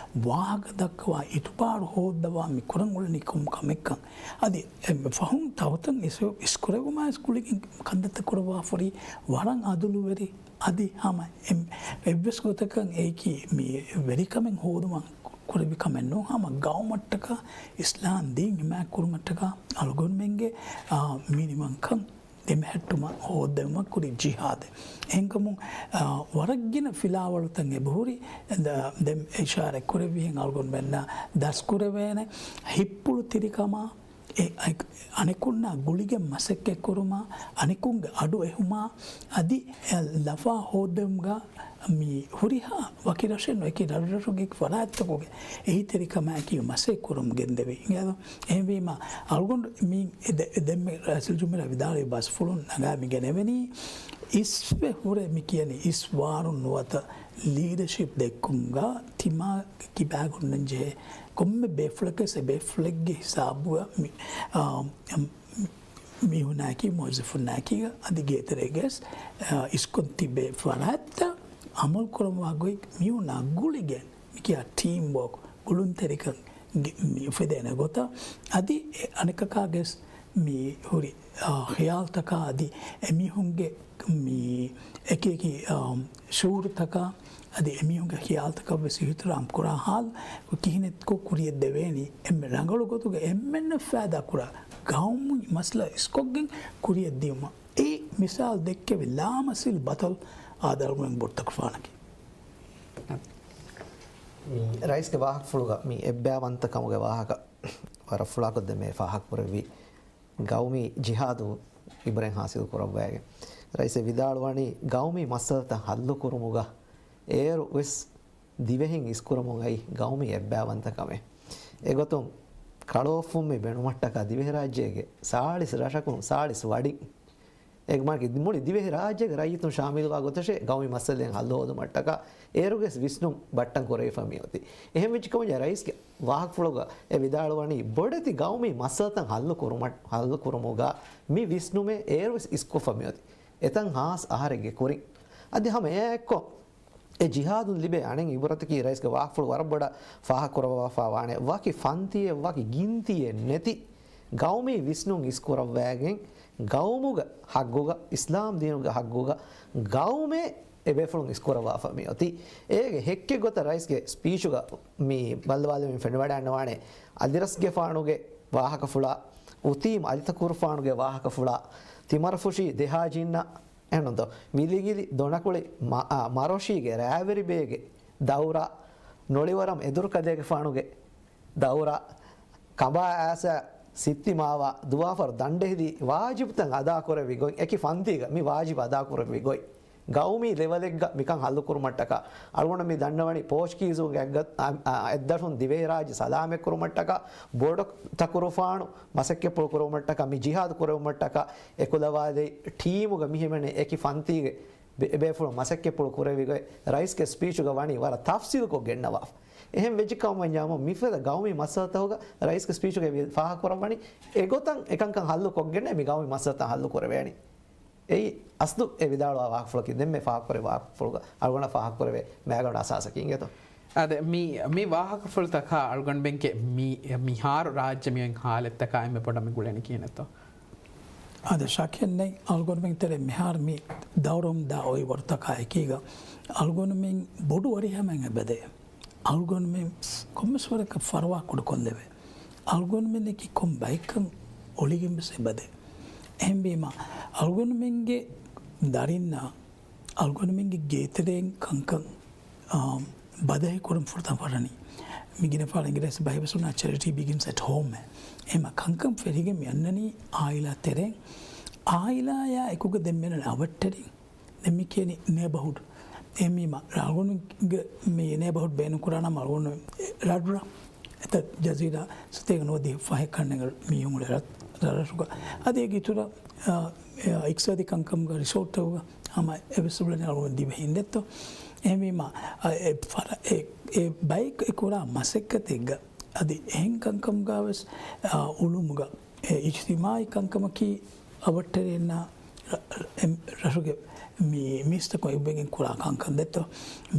ވާހަކަ ދައްކަވާ އިތުބާރު ހޯއްދަވާ މި ކުރަން އުޅެނީ ކޮން ކަމެއްކަން. އަދި އެ ފަހުން ތައުތަން އިސް، އިސްކުރެވުމާ އިސް ގުޅިގެން ކަންތައްތައް ކުރައްވާފަ ހުރީ ވަރަށް އަދުލުވެރި. އަދި ހަމަ އެ-، އެއްވެސް ގޮތަކަށް އެއީކީ މި ވެރިކަމެއް ހޯދުމަށް ކުރެއްވި ކަމެއް ނޫން. ހަމަ ގައުމަށްޓަކާ އިސްލާމް ދީން ހިމާޔަތް ކުރުމަށްޓަކާ އަޅުގަނޑުމެންގެ، އާ، މިނިވަންކަން ދެމެހެއްޓުމަށް ހޯއްދެވުމަށް ކުރި ޖިހާދެއް. އެހެންކަމުން، އާ، ވަރަށް ގިނަ ފިލާވަޅުތައް އެބަހުރި. ދ-، ދެން އިޝާރަތް ކުރެއްވިހެން އަޅުގަނޑުމެންނަށް ދަސްކުރެވޭނެ ހިތްޕުޅު ތިރިކަމާ، އެ، އަ-، އަނެކުންނާ ގުޅިގެން މަސައްކަތްކުރުމާ، އަނެކުންގެ އަޑު އެހުމާ، އަދި އެ ލަފާ ހޯއްދެވުމުގަ މި ހުރިހާ ވަކި ރަށެއް ނުވަތަ ރަށްރަށުގެ ފަރާތްތަކުގެ އެހީތެރިކަމާއެކީ މަސައްކަތް ކުރަމުން ގެންދެވި. އިނގޭތޯ؟ އެހެންވީމާ، އަޅުގަނޑު މި އެ ދެ-، ދެންމެ ރައީސުލްޖުމްހޫރިއްޔާ ވިދާޅުވި ބަސްފުޅުން ނަގާ މި ގެނެވެނީ، އިސްވެ ހުރެ މި ކިޔަނީ އިސް ވާރުން ނުވަތަ ލީޑަޝިޕް ދެއްކުމުގަ ތިމާގެ ކިބާގަ ހުންނަން ޖެހޭ ކޮންމެ ބޭފުޅަކަސް އެ ބޭފުޅެއްގެ ހިސާބުގަ މި، އާ، މި މީހުންނާއެކީ މުވައްޒަފުންނާއެކީގަ އަދި ގޭތެރޭގަސް، އާ، އިސްކޮށް ތިބޭ ފަރާތްތައް އަމަލު ކުރަންވާ ގޮތް މީހުންނާ ގުޅިގެން މިކިޔާ ޓީމް ވޯކް، ގުޅުންތެރިކަން، ގެ-، މި އުފެދޭނެ ގޮތަށް، އަދި އެ އަނެކަކާގެ މި ހުރި، އާ، ޚިޔާލުތަކާ އަދި އެމީހުންގެ މި އެކި އެކި، އާ، ޝުޢޫރުތަކާ އަދި އެމީހުންގެ ޚިޔާލުތަކަށް ވެސް އިޙްތިރާމް ކުރާ ޙާލު ކިހިނެއްކޮށް ކުރިއަށް ދެވޭނީ؟ އެންމެ ރަނގަޅު ގޮތުގަ އެންމެންނަށް ފައިދާ ކުރާ ގައުމީ މައްސަލަ އިސްކޮށްގެން ކުރިއަށް ދިޔުމަށް. އެ މިސާލު ދެއްކެވި ލާމަސީލް ބަތަލް އާދަ އަޅުގަނޑު ބޮޑުތަކުފާނަކީ. މި ރައީސްގެ ވާހަކަފުޅުގަ މި އެއްބައިވަންތަކަމުގެ ވާހަކަ ވަރަށް ފުޅާކޮށްދެމޭ ފާހަގަކުރެއްވި ގައުމީ ޖިހާދު އިބުރަތް ހާސިލް ކުރައްވައިގެން. ރައީސް ވިދާޅުވަނީ ގައުމީ މައްސަލަތައް ހައްލު ކުރުމުގަ އޭރު ވެސް ދިވެހިން އިސްކުރަމުން އައި ގައުމީ އެއްބައިވަންތަކަމެއް. އެގޮތުން ކަޅޯފުންމި ބެނުމަށްޓަކާ ދިވެހިރާއްޖޭގެ ސާޅީސް ރަށަކުން ސާޅީސް ވަޑިން އެ މާކި މުޅި ދިވެހި ރާއްޖޭގެ ރައްޔިތުން ޝާމިލުވާ ގޮތަށޭ ގައުމީ މައްސަލައިން ހައްލު ހޯދުމަށްޓަކާ އޭރުގެ ވިސްނުން ބައްޓަން ކުރެވިފަ މިއޮތީ. އެހެން ވެއްޖިކަމުން ރައީސްގެ ވާހަކަފުޅުގަ އެ ވިދާޅުވަނީ ބޮޑެތި ގައުމީ މައްސަލަތައް ހައްލު ކުރުމަށް، ހައްލު ކުރުމުގަ މި ވިސްނުމެއް އޭރު ވެސް އިސްކޮށްފަ މިއޮތީ. އެތަން ހާސް އަހަރެއްގެ ކުރިން. އަދި ހަމަ އެއާ އެއްކޮށް އެ ޖިހާދުން ލިބޭ އަނެއް އިބުރަތަކީ ރައީސްގެ ވާހަކަފުޅު ވަރަށް ބޮޑަށް ފާހަގަކުރައްވާފާ ވާނެ. ވަކި ފަންތިއެއް، ވަކި ގިންތިއެއް ނެތި ގައުމީ ވިސްނުން އިސްކުރައްވައިގެން، ގައުމުގެ ހައްގުގަ، އިސްލާމް ދީނުގެ ހައްގުގަ، ގައުމެއް އެބޭފުޅުން އިސްކުރައްވާފަ މިއޮތީ. އޭގެ ހެއްކެއް ގޮތަށް ރައީސްގެ ސްޕީޗުގަ މި ބައްލަވާލެވެން ފެނިވަޑައިގަންނަވާނެ އަލިރަސްގެފާނުގެ ވާހަކަފުޅާ، އުތީމް އަލިތަކުރުފާނުގެ ވާހަކަފުޅާ، ތިމަރަފުށީ ދެހާ ޖިންނަށް އެހެންނުންތޯ؟ ވިލިގިލި ދޮނަކުޅި މަ-، އާ، މަރޮށީގެ ރާވެރިބޭގެ ދައުރާ، ނޮޅިވަރަމް އެދުރުކަލޭގެފާނުގެ ދައުރާ، ކަނބާ އާސާ ސިއްތިމާވާ ދުވާފަރު ދަނޑެހިލި ވާޖިބުތައް އަދާކުރެއްވި ގޮތް، އެކި ފަންތީގަ މި ވާޖިބު އަދާކުރެއްވި ގޮތް، ގައުމީ ލެވަލެއްގަ މިކަން ހައްލުކުރުމަށްޓަކާ، އަޅުގަނޑު މި ދަންނަވަނީ ޕޯޗުގީޒުންގެ އަތް-، އަ-، އަ-، އަތްދަށުން ދިވެހިރާއްޖެ ސަލާމަތްކުރުމަށްޓަކާ، ބޮޑު ތަކުރުފާނު މަސައްކަތްޕުޅު ކުރުމަށްޓަކާ މި ޖިހާދު ކުރެވުމަށްޓަކާ އެކުލަވާލެއް ޓީމުގަ މިހެމެނޭ އެކި ފަންތީގެ ބޭ-، ބޭފުޅުން މަސައްކަތްޕުޅު ކުރެވި ގޮތް ރައީސްގެ ސްޕީޗުގަ ވަނީ ވަރަށް ތަފްސީލުކޮށް ގެންނަވާފަ. އެހެން ވެއްޖެ ކަމަށް ވަންޏާމު މިފަދަ ގައުމީ މައްސަލަތަކުގަ ރައީސްގެ ސްޕީޗުގައި ވި-، ފާހަގަކުރައްވަނީ އެގޮތަށް އެކަންކަން ހައްލު ކޮށްގެން މި ގައުމީ މައްސަލަތައް ހައްލު ކުރެވޭނީ. އެއީ އަސްލު އެ ވިދާޅުވާ ވާހަކަފުޅަކީ. ދެންމެ ފާހަގަކުރެވޭ ވާހަކަފުޅުގަ އަޅުގަނޑަށް ފާހަގަކުރެވޭ މައިގަނޑު އަސާސަކީ އިނގޭތޯ. އާދެ، މި، މި ވާހަކަފުޅުތަކާ އަޅުގަނޑުމެންގެ މި، މިހާރު ރާއްޖެ މިއޮތް ހާލަތްތަކާ އެންމެ ބޮޑަށް މި ގުޅެނީ ކިހިނެއްތޯ؟ އާދެ، ޝައްކެއް ނެތް. އަޅުގަނޑުމެން ތެރޭ މިހާރު މި ދައުރުން ދާ އޮތް ވަރުތަކާ އެކީގަ އަޅުގަނޑުމެން ބޮޑު ވަރިހަމައިން އެބަދޭ. އަޅުގަނޑުމެން ކޮންމެސް ވަރަކަށް ފަރުވާ ކުޑަކޮށްލެވޭ. އަޅުގަނޑުމެންނަކީ ކޮން ބައެއްކަން އޮޅިގެން ވެސް އެބަދޭ. އެހެންވީމަ، އަޅުގަނޑުމެންގެ ދަރިންނާ އަޅުގަނޑުމެންގެ ގޭތެރެއިން ކަންކަން، އާ، ބަދަހި ކުރަން ފުރަތަމަ ފަށަނީ. މި ގިނަ ފާޅަ އިނގިރޭސި ބަހެއް ވެސް ވަންޏާ Charity begins at home. އެހެންމަ ކަންކަން ފެށިގެން މި އަންނަނީ އާއިލާ ތެރެއިން. އާއިލާޔާ އެކުގަ ދެން މިއަންނަނީ އަވަށްޓެރިން. ދެން މި ކިޔަނީ ނޭބަހުޑް. އެހެންވީމަ، އަޅުގަނޑުގެ މި ނޭބަހުޑް ބޭނުން ކުރާނަމަ އަޅުގަނޑު ރަށްރަށް އެތައް ޖަޒީރާ ސަތޭކަ ނުވަދިހަ ފަހެއް ކަންނޭނގެ މީހުން އުޅޭ ރަށް، ރަށްރަށުގަ. އަދި އޭގެ އިތުރަށް، އާ، އިޤްތިޞާދީ ކަންކަމުގަ ރިސޯޓްތަކުގަ ހަމަ އެވެސް އުޅެނީ އަޅުގަނޑު ދިވެހިން ދެއްތޯ. އެހެންވީމަ، އާ، އެ ފަރަ-، އެ، އެ ބައެއް އެ ކުރާ މަސައްކަތެއްގަ އަދި އެހެން ކަންކަމުގަ ވެސް، އާ، އުޅުމުގަ އެ އިޖްތިމާޢީ ކަންކަމަކީ އަވަށްޓެރިންނާ ރަ-، ރަ-، އެ ރަށުގެ މި މީސްތަކުން އެއްވެގެން ކުރާ ކަންކަން ދެއްތޯ.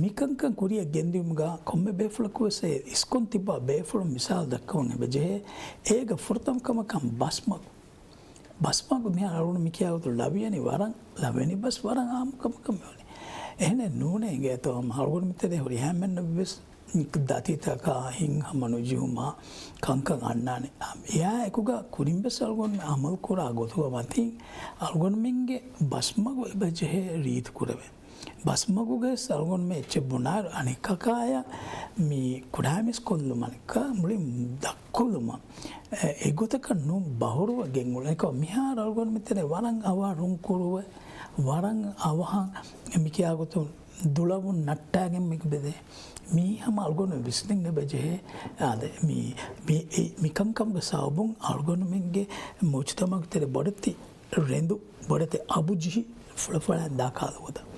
މިކަންކަން ކުރިއަށް ގެންދިއުމުގަ ކޮންމެ ބޭފުޅަކު ވެސް އެ އިސްކޮން ތިއްބާ ބޭފުޅުން މިސާލު ދައްކަމުން އެބަޖެހޭ. އޭގަ ފުރަތަމަ ކަމަކަށް ބަސްމަގު. ބަސްމަގު މިހާރު އަޅުގަނޑު މި ކިޔާ ގޮތުން ލަވިޔަނި ވަރަށް، ލަވިޔަނި ބަސް ވަރަށް އާއްމު ކަމަކަށް މިވަނީ. އެހެނެއް ނޫނޭ އިނގޭތޯ ހަމަ އަޅުގަނޑު މިތެރޭ ހުރި ހަމައެއްނަށް ވެސް ދަތިތަކާ ހިތްހަމަ ނުޖެހުމާ ކަންކަން އަންނާނެ. އެއާ އެކުގަ ކުރިން ވެސް އަޅުގަނޑުމެން އަމަލު ކުރާ ގޮތުގަ މަތިން އަޅުގަނޑުމެންގެ ބަސްމަގު އެބަ ޖެހޭ ރީތި ކުރެވޭ. ބަސްމަގުގަ ވެސް އަޅުގަނޑުމެން އެއްޗެއް ބުނާއިރު އަނެއްކަކާޔަށް މި ކުޑައިމީސް ކޮށްލުމަށް މުޅިން ދަށްކޮށްލުމަށް އެ، އެގޮތަކަށް ނޫން ބަހުރުވެ ގެންގުޅޭ. މިހާރު އަޅުގަނޑު މިތެރޭ ވަރަށް އަވަހަށް ރުންކުރުވެ، ވަރަށް އަވަހަށް މި ކިޔާ ގޮތުން ދުޅަވުން ނައްޓާގެން މި ބެދޭ. މީ ހަމަ އަޅުގަނޑު ވިސްނެން އެބަ ޖެހޭ. އާދެ، މި، މި، އެ، މި ކަންކަމުގެ ސަބަބުން އަޅުގަނޑުމެންގެ މުޖުތަމަޢުގެ ތެރޭ ބޮޑެތި ރެނދު، ބޮޑެތި އަބު ޖެހި ފުޅަފުޅާ ދާ ކާލަ ގޮތަށް.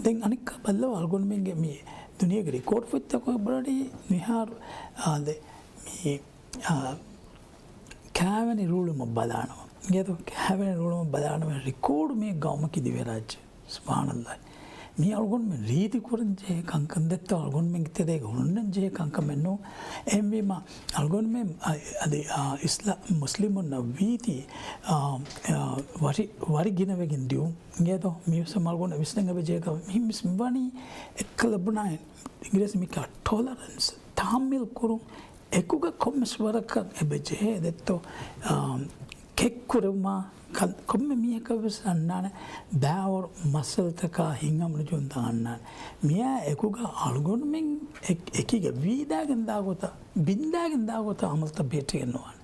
ދެން އަނެއްކާ ބައްލަވާ އަޅުގަނޑުމެންގެ މި ދުނިޔޭގެ ރެކޯޑް ފޮތްތަކުގަ ބުނަނީ މިހާރު، އާދެ، މި އާ، ކާވެނި ރޫޅުމަށް ބަލާނަމަ. އިނގޭތޯ، ކާވެނި ރޫޅުމަށް ބަލާނަމަ ރެކޯޑު މި ގައުމަކީ ދިވެހިރާއްޖެ. ސުބްޙާނަﷲ. މީ އަޅުގަނޑުމެން ރީތި ކުރަން ޖެހޭ ކަންކަން ދެއްތޯ، އަޅުގަނޑުމެންގެ ތެރޭގަ ހުންނަން ޖެހޭ ކަންކަމެއް ނޫން. އެހެންވީމަ، އަޅުގަނޑުމެން އަ-، އަދި، އާ، އިސްލާ-، މުސްލިމުންނަށް ވީތީ، އާ، އާ، ވަރި-، ވަރި ގިނަވެގެން ދިޔުން. އިނގޭތޯ، މީވެސް އަޅުގަނޑު ވިސްނަން އެބަ ޖެހޭ ކަމެއް. މި-، މިސް މިވަނީ އެއްކަލަ ބުނާ އިނގިރޭސި މިކާ ޓޮލަރެންސް، ތަހައްމިލް ކުރުން. އެކުގަ ކޮންމެސް ވަރަކަށް އެބަ ޖެހޭ ދެއްތޯ، އާ، ކެއްކުރުމާ، ކަ-، ކޮންމެ މީހަކަށް ވެސް އަންނާނެ ބާވަރު މައްސަލަތަކާ ހިތްހަމަނުޖެހުންތައް އަންނާނެ. މިއާ އެކުގަ އަޅުގަނޑުމެން އެ-، އެކީގަ ވީދާގެން ދާ ގޮތަށް، ބިންދާގެން ދާ ގޮތަށް އަމަލުތައް ބެހެއްޓިގެން ނުވާނެ.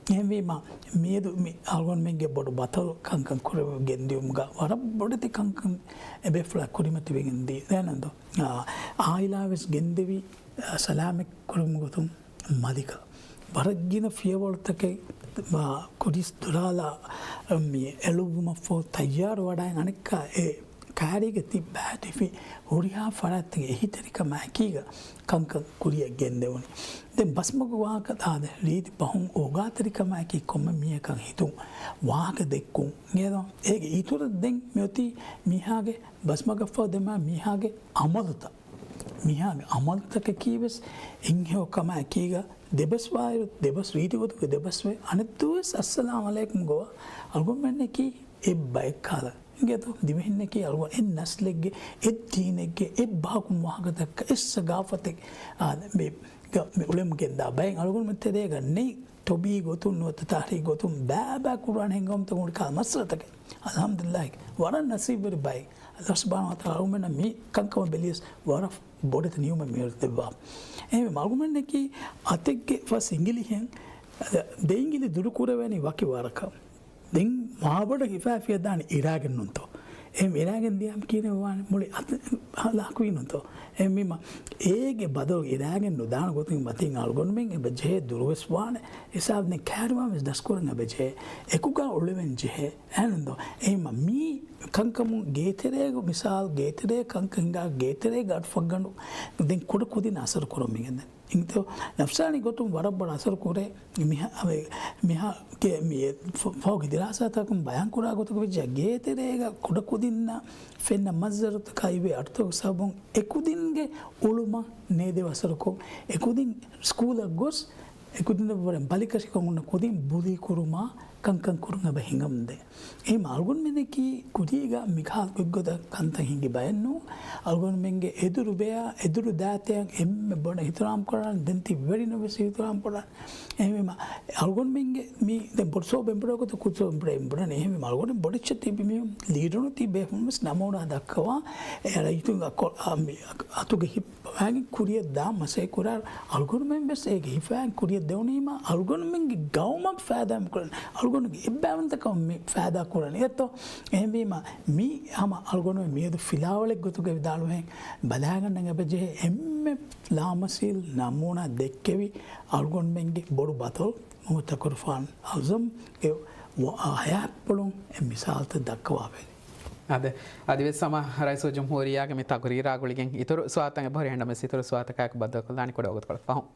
އެހެންވީމަ، މިއަދު މި އަޅުގަނޑުމެންގެ ބޮޑު ބަތަލު ކަންކަން ކުރިއަށް ގެންދިއުމުގަ ވަރަށް ބޮޑެތި ކަންކަން އެބޭފުޅާ ކުރިމަތިވެގެން ދީ. ދެން އަދި، އާ، އާއިލާ ވެސް ގެންދެވި، އާ، ސަލާމަތް ކުރުމުގެ ގޮތުން މަލިކަ ވަރަށް ގިނަ ފިޔަވަޅުތަކެއް، އާ، ކުރިސް ދުރާލާ މި އެޅުއްވުމަށްފަހު ތައްޔާރު ވަޑައި އަނެއްކާ އެ ކާރީގެ ތިބާ ދެފި ހުރިހާ ފަރާތްތަކެއް އެހީތެރިކަމާއެކީގަ ކަންކަން ކުރިއަށް ގެންދެވުނީ. ދެން ބަސްމަގު ވާހަކަ ދާދެ ރީތި ބަހުން އޯގާތެރިކަމާއެކީ ކޮންމެ މީހަކަށް ހިތުން ވާހަކަ ދެއްކުން. އޭގެ އިތުރަށް ދެން މިއޮތީ މީހާގެ ބަސްމަގަށްފަހު ދެމާ މީހާގެ އަމަލުތައް. މީހާގެ އަމަލުތަކަކީ ވެސް އެންހެޔޮ ކަމާއެކީގަ ދެބަސްވާއިރު ދެބަސް ރީތި ގޮތުގެ ދެބަސްވެ އަނެއްދުވަސް އައްސަލާމް އަލައިކުމް ގޮވާ އަޅުގަނޑުމެންނަކީ އެއްބައެއް ކާލަ. އިނގޭތޯ، ދިވެހިންނަކީ އަޅުގަނޑު އެއް ނަސްލެއްގެ، އެއް ދީނެއްގެ، އެއް ބަހަކުން ވާހަކަތައްކަ، އެއް ސަގާފަތެއް، އާ، މި، ގަ-، މި އުޅެމުގެންދާ ބައެއް އަޅުގަނޑުމެން ތެރޭގަ ނެތް. ތޮބީ ގޮތުން ނުވަތަ ތާރީޚީ ގޮތުން ބާބާ ކުރާނެ ހިނގަމުތަކުން ހުރި ކާ މައްސަލަތަކެއް. އަލްޙަމްދުލިއްލާހި، ވަރަށް ނަސީބުވެރި ބައެއް. އައްލާހު ސުބްޙާނަހޫ ވަތަޢާލާ އަޅުގަނޑުމެންނަށް މި ކަންކަމަށް ބެލިޔަސް ވަރަށް ބޮޑެތި ނިޢުމަތް މިއުޅެނީ ދެއްވާ. އެހެންވީމަ އަޅުގަނޑުމެންނަކީ އަތެއްގެ ފަސް އިނގިލިހެން ދެ އިނގިލި ދުރު ކުރެވޭނީ ވަކި ވަރަކަށް. ދެން މާބޮޑަށް ހިފާ ފިޔަދާނީ އިރާގެން ނޫންތޯ؟ އެހެން އިރާގެން ދިޔާމަ ކިހިނެއް ވާނެ؟ މުޅި އަތް ހަލާކުވީ ނޫންތޯ؟ އެހެންވީމަ އޭގެ ބަދަލު އިރާގެން ނުދާނެ ގޮތުން މަތިން އަޅުގަނޑުމެން އެބަ ޖެހޭ ދުރުވެސް ވާނެ. ހިސާބު ދެން ކައިރިވާން ވެސް ދަސްކުރަން އެބަ ޖެހޭ. އެކުގަ އުޅެވެން ޖެހޭ. އެހެންނުންތޯ؟ އެހެންވީމަ މީ ކަންކަމުން ގޭތެރޭގަ މިސާލު ގޭތެރޭ ކަންކަން ހިނގާ ގޭތެރޭގަ އަޑު ފައްގަނޑު ދެން ކުޑަ ކުދިން އަސަރު ކުރަމުން އިނގެންދެން. އިނގޭތޯ؟ ނަފްސާނީ ގޮތުން ވަރަށް ބޮޑަށް އަސަރު ކުރޭ. މިހާ-، އަވެ-، މިހާ-، ގެ-، މި ފަ-، ފަހުގެ ދިރާސާތަކުން ބަޔާން ކުރާ ގޮތަކަށް ވެއްޖެ ގޭތެރޭގަ ކުޑަ ކުދިންނަށް ފެންނަ މަންޒަރުތަކާ އިވޭ އަޑުތަކުގެ ސަބަބުން އެކުދިންގެ އުޅުމަށް ނޭދެވި އަސަރުކޮށް، އެކުދިން ސްކޫލަށް ގޮސް، އެކުދިން ވަރަށް ބަލިކަށިކޮށް ހުންނަ ކުދިން ބުލީ ކުރުމާ ކަންކަން ކުރުން އެބަ ހިނގަމުންދޭ. އެހެން އަޅުގަނޑުމެންނަކީ ކުދީގަ މިކަހަލަ ގޮތްގޮތަށް ކަންތައް ހިނގި ބައެއްނޫ. އަޅުގަނޑުމެންގެ އެދުރު ބެޔާ، އެދުރު ދާތައަށް އެންމެ ބޮޑަށް އިޙްތިރާމް ކުރާނެ، ދެން ތި ވެރިންނަށް ވެސް އިޙްތިރާމް ކުރާނެ. އެހެންވީމަ، އަޅުގަނޑުމެންގެ މީ ދެން ބޮޑު ސޯ ބެންބުރާ ގޮތަށް ކުދި ސޯ ބެންބުރާ އެނބުރާނެ. އެހެންވީމަ، އަޅުގަނޑު ބޮޑެއްޗެއް ތިބި މީހުން ލީޑަރުން ތިބޭފުޅުން ވެސް ނަމޫނާ ދައްކަވާ، އެ ރައްޔިތުންގެ އަތުގެ ހިފާގެން ކުރިއަށް ދާ މަސައްކަތް ކުރާ، އަޅުގަނޑުމެން ވެސް އޭގެ ހިފާގެން ކުރިއަށް ދެވުނީމަ، އަޅުގަނޑުމެންގެ ގައުމަށް ފައިދާ ކުރަން، އަޅުގަނޑުގެ އެއްބައިވަންތަކަމަށް މި ފައިދާ ކުރަނީ އެއްތޯ؟ އެހެންވީމަ، މި ހަމަ އަޅުގަނޑުމެން މިއަދު ފިލާވަޅެއް ގޮތުގައި ވިދާޅުވެހެން ބަލާގަންނަން އެބަޖެހޭ އެންމެ ލާމަސީލް ނަމޫނާ ދެއްކެވި އަޅުގަނޑުމެންގެ ބޮޑު ބަތަލު މުހައްމަދު ތަކުރުފާން އަޢުޒަމްގެ ވަ-، ހަޔާތްޕުޅުން އެ މިސާލުތައް ދައްކަވާފައި. އާދެ، އަދިވެސް ހަމަ ރައީސުލްޖުމްހޫރިއްޔާގެ މި ތަޤުރީރާ ގުޅިގެން އިތުރު ސުވާލުތައް އެބަހުރި. އެހެންނަމަވެސް އިތުރު ސުވާލުތަކާއެކު ބައްދަލުކޮށްލާނީ ކުޑަ ވަގުތުކޮޅެއް ފަހުން.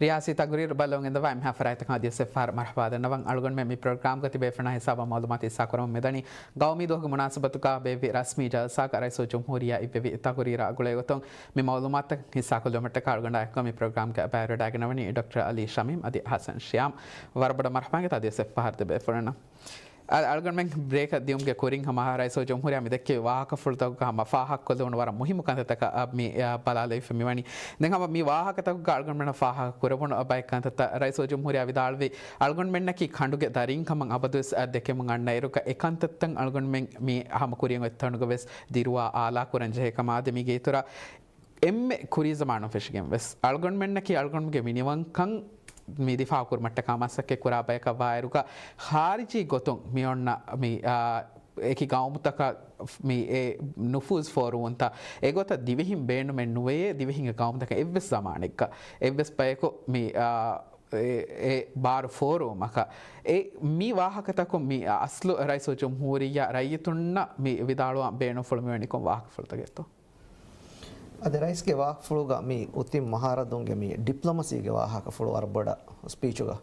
ރިޔާސީ ތަގުރީރު ބައްލަވަން އިންދަވާ އެންމެހާ ފަރާތްތަކަށް އަދިވެސް އެއްފަހަރު މަރުޙަބާ ދަންނަވަން. އަޅުގަނޑުމެން މި ޕްރޮގްރާމްގަ ތިބޭފުޅުންނާ ހިސާބަށް މަޢުލޫމާތު ހިއްސާކުރަމުން މިދަނީ ގައުމީ ދުވަހުގެ މުނާސަބަތުގަ ބޭއްވި ރަސްމީ ޖަލްސާގަ ރައީސުލްޖުމްހޫރިއްޔާ އިއްވެވި ތަގުރީރާ ގުޅޭގޮތުން މި މަޢުލޫމާތަށް ހިއްސާކޮށްލުމަށްޓަކާ އަޅުގަނޑާ އެކުގަ މި ޕްރޮގްރާމްގަ ބައިވެރިވެވަޑައިގަންނަވަނީ ޑޮކްޓަރ އަލީ ޝަމީމް އަދި ޙަސަން ޝިޔާމް. ވަރަށް ބޮޑަށް މަރުޙަބާ އިން އަދިވެސް އެއްފަހަރު ތިބޭފުޅުންނަށް. އަ-، އަޅުގަނޑުމެން ބްރޭކަށް ދިޔުމުގެ ކުރިން ހަމަ ރައީސުލްޖުމްހޫރިއްޔާ މި ދެއްކެވި ވާހަކަފުޅުތަކުގަ ހަމަ ފާހަގަކޮށްލެވުނު ވަރަށް މުހިއްމު ކަންތައްތަކަށް މި، އަ، ބަލާލެވިފަ މިވަނީ. ދެން ހަމަ މި ވާހަކަތަކުގަ އަޅުގަނޑުމެންނަށް ފާހަގަ ކުރެވުނު ބައެއް ކަންތައްތައް. ރައީސުލްޖުމްހޫރިއްޔާ ވިދާޅުވި، އަޅުގަނޑުމެންނަކީ ކަނޑުގެ ދަރީން ކަމަށް އަބަދުވެސް، އަ، ދެކެމުން އަންނައިރުގަ އެ ކަންތައްތައް އަޅުގަނޑުމެން މި ހަމަ ކުރިއަށް އޮތް ތަނުގަވެސް ދިރުވާ އާލާ ކުރަން ޖެހޭ ކަމަށް. އާދެ މީގެ އިތުރަށް އެންމެ ކުރީ ޒަމާނުން ފެށިގެން ވެސް އަޅުގަނޑުމެންނަކީ އަޅުގަނޑުމެންގެ މިނިވަންކަން މި ދިފާޢު ކުރުމަށްޓަކާ މަސައްކަތް ކުރާ ބަޔަކަށް ވާއިރުގަ، ޚާރިޖީ ގޮތުން މި އޮންނަ މި، އާ، އެކި ގައުމުތަކަށް މި އެ ނުފޫޒު ފޯރުވުންތައް އެގޮތަށް ދިވެހިން ބޭނުމެއް ނުވެޔޭ. ދިވެހިންގެ ގައުމުތަކަށް އެއްވެސް ޒަމާނެއްގަ އެއްވެސް ބަޔަކު މި، އާ، އެ، އެ ބާރު ފޯރުވުމަކަށް. އެ މި ވާހަކަތަކުން މި އަސްލު ރައީސުލްޖުމްހޫރިއްޔާ ރައްޔިތުންނަށް މި ވިދާޅުވާން ބޭނުންފުޅު މިވަނީ ކޮން ވާހަކަފުޅުތަކެއްތޯ؟ އަދި ރައީސްގެ ވާހަކަފުޅުގަ މި އުތިން މަހާރަދުންގެ މި ޑިޕްލޮމަސީގެ ވާހަކަފުޅު ވަރަށް ބޮޑަށް ސްޕީޗުގަ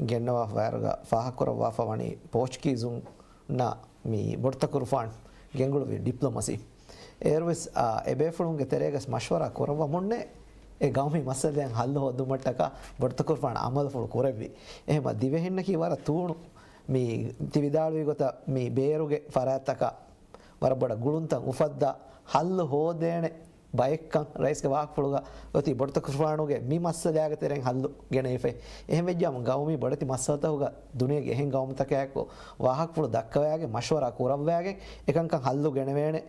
ގެންނަވާފަ ވާއިރުގަ ފާހަގަކުރައްވާފަ ވަނީ ޕޯޗުގީޒުންނާ މި ބޮޑުތަކުރުފާނު ގެންގުޅުއްވި ޑިޕްލޮމަސީ. އޭރުވެސް، އާ، އެބޭފުޅުންގެ ތެރޭގަސް މަޝްވަރާ ކުރައްވަމުންނޭ އެ ގައުމީ މައްސަލައިން ހައްލު ހޯދުމަށްޓަކާ ބޮޑުތަކުރުފާނު އަމަލުފުޅު ކުރެއްވި. އެހެމަ ދިވެހިންނަކީ ވަރަށް ތޫނު މި ތި ވިދާޅުވި ގޮތަށް މި ބޭރުގެ ފަރާތްތަކަށް ވަރަށް ބޮޑަށް ގުޅުންތައް އުފައްދާ، ހައްލު ހޯދޭނެ ބައެއްކަން ރައީސްގެ ވާހަކަފުޅުގަ އޮތީ ބޮޑުތަކުރުފާނުގެ މި މައްސަލާގެ ތެރެއިން ހައްލު ގެނެވިފައި. އެހެން ވެއްޖާމު ގައުމީ ބޮޑެތި މައްސަލަތަކުގަ ދުނިޔޭގެ އެހެން ގައުމުތަކާއެކު ވާހަކަފުޅު ދައްކަވާގެން މަޝްވަރާ ކުރައްވާގެން އެކަންކަން ހައްލު ގެނެވޭނެ،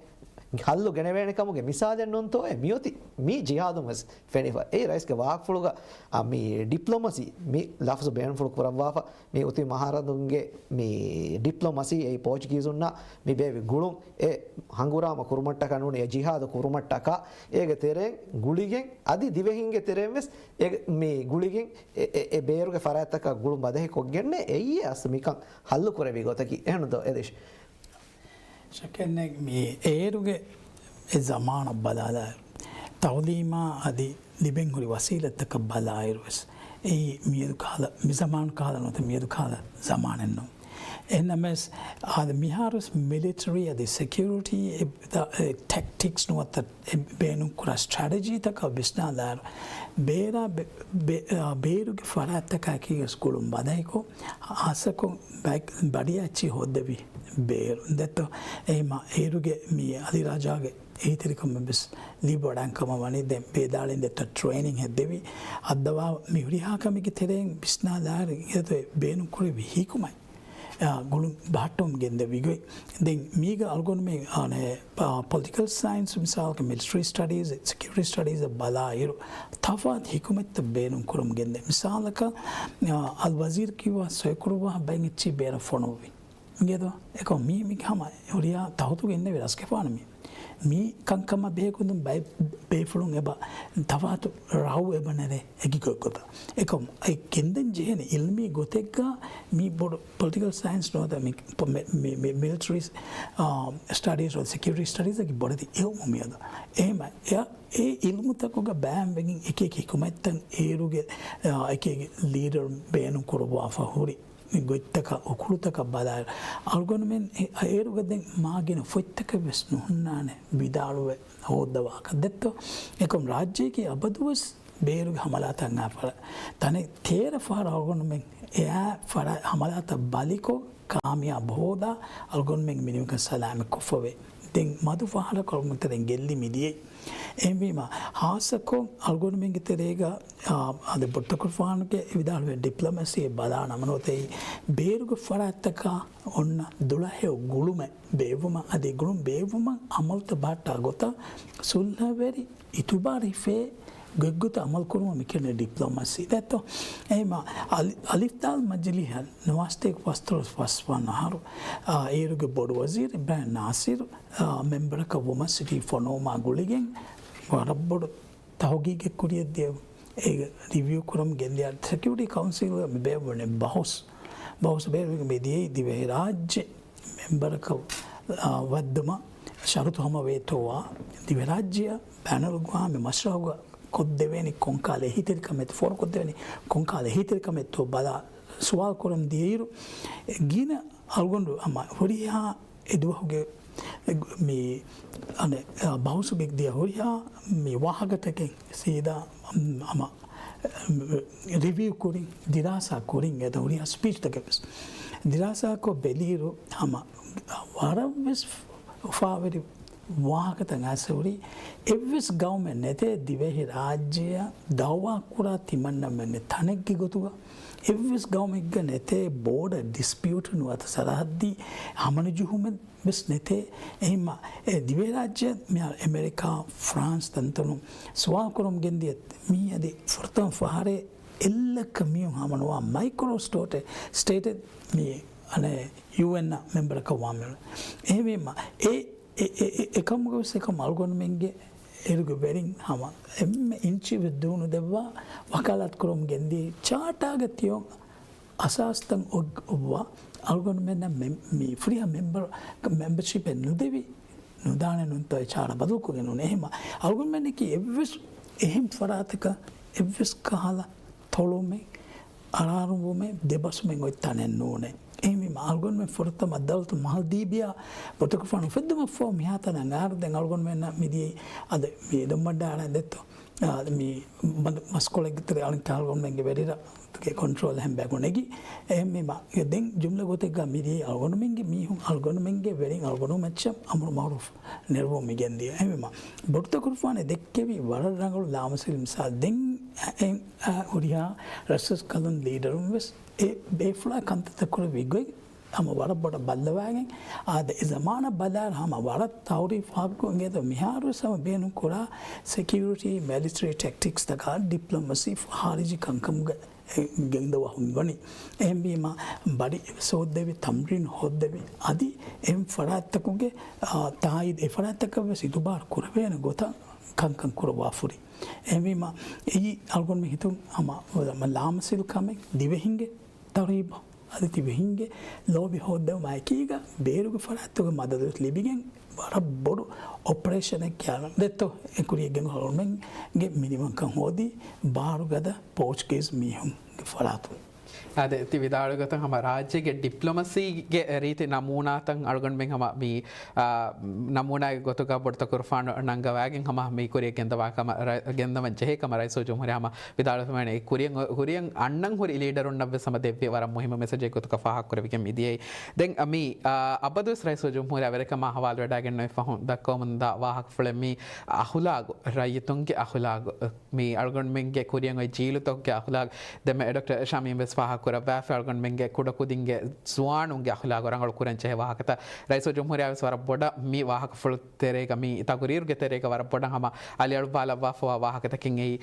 ހައްލު ގެނެވޭނެ ކަމުގެ މިސާލެއް ނޫންތޯއޭ މިއޮތީ މި ޖިހާދުން ވެސް ފެނިފަ. އެއީ ރައީސްގެ ވާހަކަފުޅުގަ، އާ، މި ޑިޕްލޮމަސީ މި ލަފްޒު ބޭނުންފުޅު ކުރައްވާފަ. މި އުތި މަހާރަދުންގެ މި ޑިޕްލޮމަސީ އެއީ ޕޯޗުގީޒުންނާ މި ބޭއްވި ގުޅުން އެ ހަނގުރާމަ ކުރުމަށްޓަކާ ނޫނީ އެ ޖިހާދު ކުރުމަށްޓަކާ އޭގެ ތެރެއިން ގުޅިގެން އަދި ދިވެހިންގެ ތެރެއިން ވެސް އެ މި ގުޅިގެން އެ، އެ، އެ ބޭރުގެ ފަރާތްތަކަށް ގުޅުން ބަދަހި ކޮށްގެންނޭ އެއީ އަސްލު މިކަން ހައްލު ކުރެވި ގޮތަކީ. އެހެންތޯ އެލީޝް؟ ޝައްކެއްނެތް މި އޭރުގެ އެ ޒަމާނަށް ބަލާލާއިރު، ތައުލީމާ އަދި ލިބެން ހުރި ވަސީލަތްތަކަށް ބަލާއިރު ވެސް، އެއީ މިއަދު ކާލަ، މި ޒަމާނު ކާލަ ނުވަތަ މިއަދު ކާލަ ޒަމާނެއް ނޫން. އެހެންނަމަވެސް، އާދެ، މިހާރުވެސް މިލިޓަރީ އަދި ސެކިއުރިޓީ އެ، އެ، ޓެކްޓިކްސް ނުވަތަ އެ ބޭނުންކުރާ ސްޓްރެޓެޖީތަކަށް ވިސްނާލާއިރު، ބޭރާ ބެ-، ބެ-، އާ، ބޭރުގެ ފަރާތްތަކާއެކީގަސް ގުޅުން ބަދަހިކޮށް، ހާއްސަކޮށް ބަ-، ބަޑިއައްޗި ހޯއްދެވި ބޭރު ދެއްތޯ. އެހެމަ އޭރުގެ މި އަލިރާޖާގެ އެހީތެރިކަމެއް ވެސް ލިބިވަޑައިން ކަމަށް ވަނީ ދެން ބޭދާޅިން ދެއްތޯ ޓްރޭނިން ހެއްދެވި. އައްދަވާ މި ހުރިހާ ކަމެއްގެ ތެރެއިން ވިސްނާލާއިރު އެ ބޭނުން ކުރެވި ހިކުމަތް، އާ، ގުޅުން ބަހައްޓަވަމުން ގެންދެވި ގޮތް. ދެން މީގަ އަޅުގަނޑުމެން، އާނެ، ޕޮލިޓިކަލް ސައިންސް މިސާލަކަށް މިލިޓަރީ ސްޓަޑީޒް، ސެކިއުރިޓީ ސްޓަޑީޒް ބަލާއިރު، ތަފާތު ހިކުމަތްތައް ބޭނުން ކުރަމުން ގެންދޭ. މިސާލަކަށް، އާ، އަލް ވަޒީރު ކިޔުއްވާ ސޮއިކުރުއްވާ ބައެއް އެއްޗެއް ބޭރަށް ފޮނުއްވި. އިނގޭތޯ؟ އެކަމް މީ، މީ ހަމަ ހުރިހާ ތަހުތުގަ އިންނެވި ރަސްގެފާނު މީ. މި ކަންކަމަށް ބެހޭގޮތުން ބައެއް ބޭފުޅުން އެބަ ތަފާތު ރައު އެބަ ނެރޭ އެކި ގޮތްގޮތަށް. އެކަމް އެ ގެންދަން ޖެހޭނެ އިލްމީ ގޮތެއްގަ މި ބޮޑު ޕޮލިޓިކަލް ސައިންސް ނުވަތަ މި، މި، މި، މި މިލިޓަރީ، އާ، ސްޓަޑީސް ނުވަތަ ސެކިއުރިޓީ ސްޓަޑީސް އަކީ ބޮޑެތި އިލްމު މިއަދު. އެހެމަ އެ، އެ އިލްމުތަކުގަ ބައިން ވެގެން އެކި އެކި ހިކުމަތްތައް އޭރުގެ، އާ، އެކި އެކި ލީޑަރުން ބޭނުން ކުރައްވާފަ ހުރި. މި ގޮތްތަކަށް އުކުޅުތަކަށް ބަލާއިރު، އަޅުގަނޑުމެން އެ-، އޭރުގަ ދެން މާގިނަ ފޮތްތަކެއް ވެސް ނުހުންނާނެ ވިދާޅުވެ ހޯއްދަވާކަށް ދެއްތޯ. އެކަމް ރާއްޖޭގެ އަބަދުވެސް ބޭރުގެ ހަމަލާތައް އަނގާފަ ތަނެއް ތޭރަ ފަހަރަށް އަޅުގަނޑުމެން އެއާ ފަރާ-، ހަމަލާތައް ބަލިކޮށް، ކާމިޔާބު ހޯދާ، އަޅުގަނޑުމެން މިނިވަކަން ސަލާމަތްކޮށްފަވޭ. ދެން މަދު ފަހަރަކު އަޅުގަނޑުމެން ގެއްލި މިދިޔައީ. އެހެންވީމަ، ހާއްސަކޮށް އަޅުގަނޑުމެންގެ ތެރޭގަ، އާ، އަދި ބޮޑުތަކުރުފާނުގެ ވިދާޅުވެ ޑިޕްލޮމަސީ ބަލާ ނަމަނުވަތައީ، ބޭރުގެ ފަރާތްތަކާ އޮންނަ ދުޅަހެޔޮ ގުޅުމެއް ބޭއްވުމަށް، އަދި ގުޅުން ބޭއްވުމަށް އަމަލުތައް ބަހައްޓާ ގޮތަށް ސުލްހަވެރި އިތުބާރު ހިފޭ ގޮތްގޮތަށް އަމަލުކުރުމަށް މިކިޔަނީ ޑިޕްލޮމަސީ ދެއްތޯ. އެހެމަ އަލި-، އަލިފްދާލް މަޖިލީހަށް ނުވަސަތޭކަ ފަސްދޮޅަސް ފަސްވަނަ އަހަރު، އާ، އޭރުގެ ބޮޑު ވަޒީރު އިބްރާހިމް ނާސިރު، އާ، މެމްބަރަކަށް ވުމަށް ސިޓީ ފޮނުވުމާ ގުޅިގެން ވަރަށް ބޮޑު ތަހުގީގެއް ކުރިއަށް ދިޔަ އޭގެ ރިވިއު ކުރަމުން ގެންދިޔަ ސެކިއުރިޓީ ކައުންސިލްގަ މި ބޭއްވުނީ ބަހުސް، ބަހުސް ބޭރުވެގެން މި ދިޔައީ ދިވެހި ރާއްޖެ މެމްބަރަކަށް، އާ، ވައްދުމަށް ޝަރުތު ހަމަވޭތޯވާ ދިވެހިރާއްޖެއަށް ބައިނަލްއަގްވާމީ މަޝްރަހުގަ ކޮށްދެވޭނީ ކޮންކާލެ އެހީތެރިކަމެއްތޯ، ފޯރުކޮށްދެވޭނީ ކޮންކާލެ އެހީތެރިކަމެއްތޯ ބަލާ ސުވާލު ކުރަން ދިޔައިރު، ގިނަ އަޅުގަނޑު ހަމަ ހުރިހާ އެ ދުވަހުގެ މި އަނެއް ބަހުސުގެ ދިޔަ ހުރިހާ މި ވާހަކަތަކެއް ސީދާ ހަމަ ރިވިއު ކުރިން، ދިރާސާ ކުރިން، އެދަ ހުރިހާ ސްޕީޗްތަކެއް ވެސް ދިރާސާކޮށް ބެލިއިރު، ހަމަ ވަރަށް ވެސް އުފާވެރި ވާހަކަތައް އައިސް ހުރީ. އެއްވެސް ގައުމެއް ނެތޭ ދިވެހި ރާއްޖެއަށް ދައުވާ ކުރާ ތިމަންނަމެން ތަނެއްގެ ގޮތުގަ، އެއްވެސް ގައުމެއްގަ ނެތޭ ބޯޑަ ޑިސްޕިއުޓް ނުވަތަ ސަރަހައްދީ ހަމަނުޖެހުމެއް ވެސް ނެތޭ. އެހެންމަ އެ ދިވެހިރާއްޖެ މިހާރު އެމެރިކާ، ފްރާންސް ތަންތަނުން ސުވާލު ކުރަމުން ގެންދިޔަ މީ އަދި ފުރަތަމަ ފަހަރެއް އެއްލައްކަ މީހުން ހަމަނުވާ މައިކްރޯ ސްޓޭޓެއް، ސްޓޭޓެއް މީ އަނެއް ޔޫއެން މެމްބަރަކަށް ވާމެވެ. އެހެންވީމަ އެ، އެ، އެ، އެ، އެކަމުގަ ވެސް އެކަމް އަޅުގަނޑުމެންގެ އޭރުގެ ވެރިން ހަމަ އެންމެ އިންޗި ވެސް ދޫނު ދެއްވާ ވަކާލާތު ކުރަމުން ގެންދިޔަ ޗާޓާގެ ތިޔޮން އަސާސްތައް އޮތް އޮއްވާ އަޅުގަނޑުމެންނަށް މެ-، މި ފުރިހަމަ މެމްބަރ، މެމްބަޝިޕެއް ނުދެވި ނުދާނެ ނޫންތޯ އެ ޗާޓަ ބަދަލުކޮށްގެން ނޫން. އެހެންމަ އަޅުގަނޑުމެންނަކީ އެއްވެސް އެހެން ފަރާތަކަށް އެއްވެސް ކަހަލަ ތޮޅުމެއް، އަޅާރުވުމެއް، ދެބަސުމެއް އޮތް ތަނެއް ނޫނޭ. އެހެންވީމަ އަޅުގަނޑުމެން ފުރަތަމަ ދައުލަތު މާލްދީބިއާ ބޮޑުތަކުރުފާނު އުފެއްދުމަށްފަހު މިހާތަނަށް އައިރު ދެން އަޅުގަނޑުމެންނަށް މިދިޔައީ އަދި މި ދޮންބަންޑާރަ ދެއްތޯ. އާ، މި މަދު މަސްކޮޅެއްގެ ތެރެ އަޅުން ކަހަލަ ގޮނޑުމެންގެ ވެރިރަށް ގެ ކޮންޓްރޯލް އެހެން ބަޔަކު ނެގި. އެހެންވީމަ ދެން ޖުމްލަ ގޮތެއްގަ މިދިޔައީ އަޅުގަނޑުމެންގެ މީހުން އަޅުގަނޑުމެންގެ ވެރިން އަޅުގަނޑުމެން އެއްޗެއް އަމުރު މައުރޫފް ނެރުވުން މި ގެންދިޔަ. އެހެންވީމަ ބޮޑުތަކުރުފާނެ ދެއްކެވި ވަރަށް ރަނގަޅު ލާމަސައްކަތް މިސާލް ދެން އެ، އެ، އަ، ހުރިހާ ރަސްރަސްކަލުން ލީޑަރުން ވެސް އެ ބޭފުޅާ ކަންތައްތައް ކުރެއްވި ގޮތް ހަމަ ވަރަށް ބޮޑަށް ބައްލަވާގެން އާދެ، އެ ޒަމާނަށް ބަލާއިރު ހަމަ ވަރަށް ތަހުރީފް ހައްގު އިނގޭތޯ މިހާރުވެސް ހަމަ ބޭނުން ކުރާ ސެކިއުރިޓީ، މިލިޓަރީ ޓެކްޓިކްސްތަކާ، ޑިޕްލޮމަސީ، ޚާރިޖީ ކަންކަމުގެ ގެންދަވާ ހުންވަނީ. އެހެންވީމަ ބަޑި ސޯދެވި ތަމްރީން ހޯއްދެވި އަދި އެހެން ފަރާތްތަކުގެ، އާ، ތާއީދު އެ ފަރާތްތަކަށް ވެސް އިތުބާރު ކުރެވޭނެ ގޮތަށް ކަންކަން ކުރައްވާފަ ހުރި. އެހެންވީމަ އެއީ އަޅުގަނޑުމެން ހިތުން ހަމަ ލާމަސައްކަތް ކަމެއް ދިވެހިންގެ ތަރުހީބު އަދި ތިބެހިންގެ ލޯބި ހޯއްދެވުމާ އެކީގަ ބޭރުގެ ފަރާތްތަކުގެ މަދަދު ލިބިގެން ވަރަށް ބޮޑު އޮޕަރޭޝަނެއް ކިޔާލަން ދެއްތޯ. އެ ކުރިޔަށް ގެންގޮސް އަޅުގަނޑުމެންގެ މިނިވަންކަން ހޯދީ ބާރުގަދަ ޕޯޗުގީޒް މީހުންގެ ފަރާތުން. އާދެ، ތި ވިދާޅުވި ގޮތަށް ހަމަ ރާއްޖޭގެ ޑިޕްލޮމަސީގެ ރީތި ނަމޫނާތައް އަޅުގަނޑުމެން ހަމަ މި، އާ، ނަމޫނާގެ ގޮތުގަ ބޮޑުތަކުރުފާނު ނަންގަވާގެން ހަމަ މި ކުރިޔަށް ގެންދަވާ ކަމަށް ރަ-، ގެންދަވަން ޖެހޭ ކަމަށް ރައީސުލްޖުމްހޫރިއްޔާ ހަމަ ވިދާޅުވެފަވަނީ. ކުރިއަށް، ކުރިއަށް އަންނަން ހުރި ލީޑަރުންނަށް ވެސް ހަމަ ދެއްވި ވަރަށް މުހިއްމު މެސެޖެއް ގޮތުގަ ފާހަގަކުރެވިގެން މިދިޔައީ. ދެން މި، އާ، އަބަދުވެސް ރައީސުލްޖުމްހޫރިއްޔާ ވެރިކަމާ ހަވާލުވެޑާގެންނެވި ފަހުން ދައްކަވަމުންދާ ވާހަކަފުޅެއް މި އަޚުލާގު، ރައްޔިތުންގެ އަޚުލާގު، މި އަޅުގަނޑުމެންގެ ކުރިއަށް އޮތް ޖީލުތަކުގެ އަޚުލާގު، ދެންމެ ޑޮކްޓަރ ޝަމީމް ވެސް ފާހަގަކުރައްވާފަ އަޅުގަނޑުމެންގެ ކުޑަކުދިންގެ ޒުވާނުންގެ އަޚުލާގު ރަނގަޅު ކުރަން ޖެހޭ ވާހަކަތައް ރައީސުލްޖުމްހޫރިއްޔާ ވެސް ވަރަށް ބޮޑަށް މި ވާހަކަފުޅު ތެރޭގަ، މި ތަގުރީރުގެ ތެރޭގަ ވަރަށް ބޮޑަށް ހަމަ އަލިއަޅުއްވާލައްވާފަވާ ވާހަކަތަކެއް އެއީ،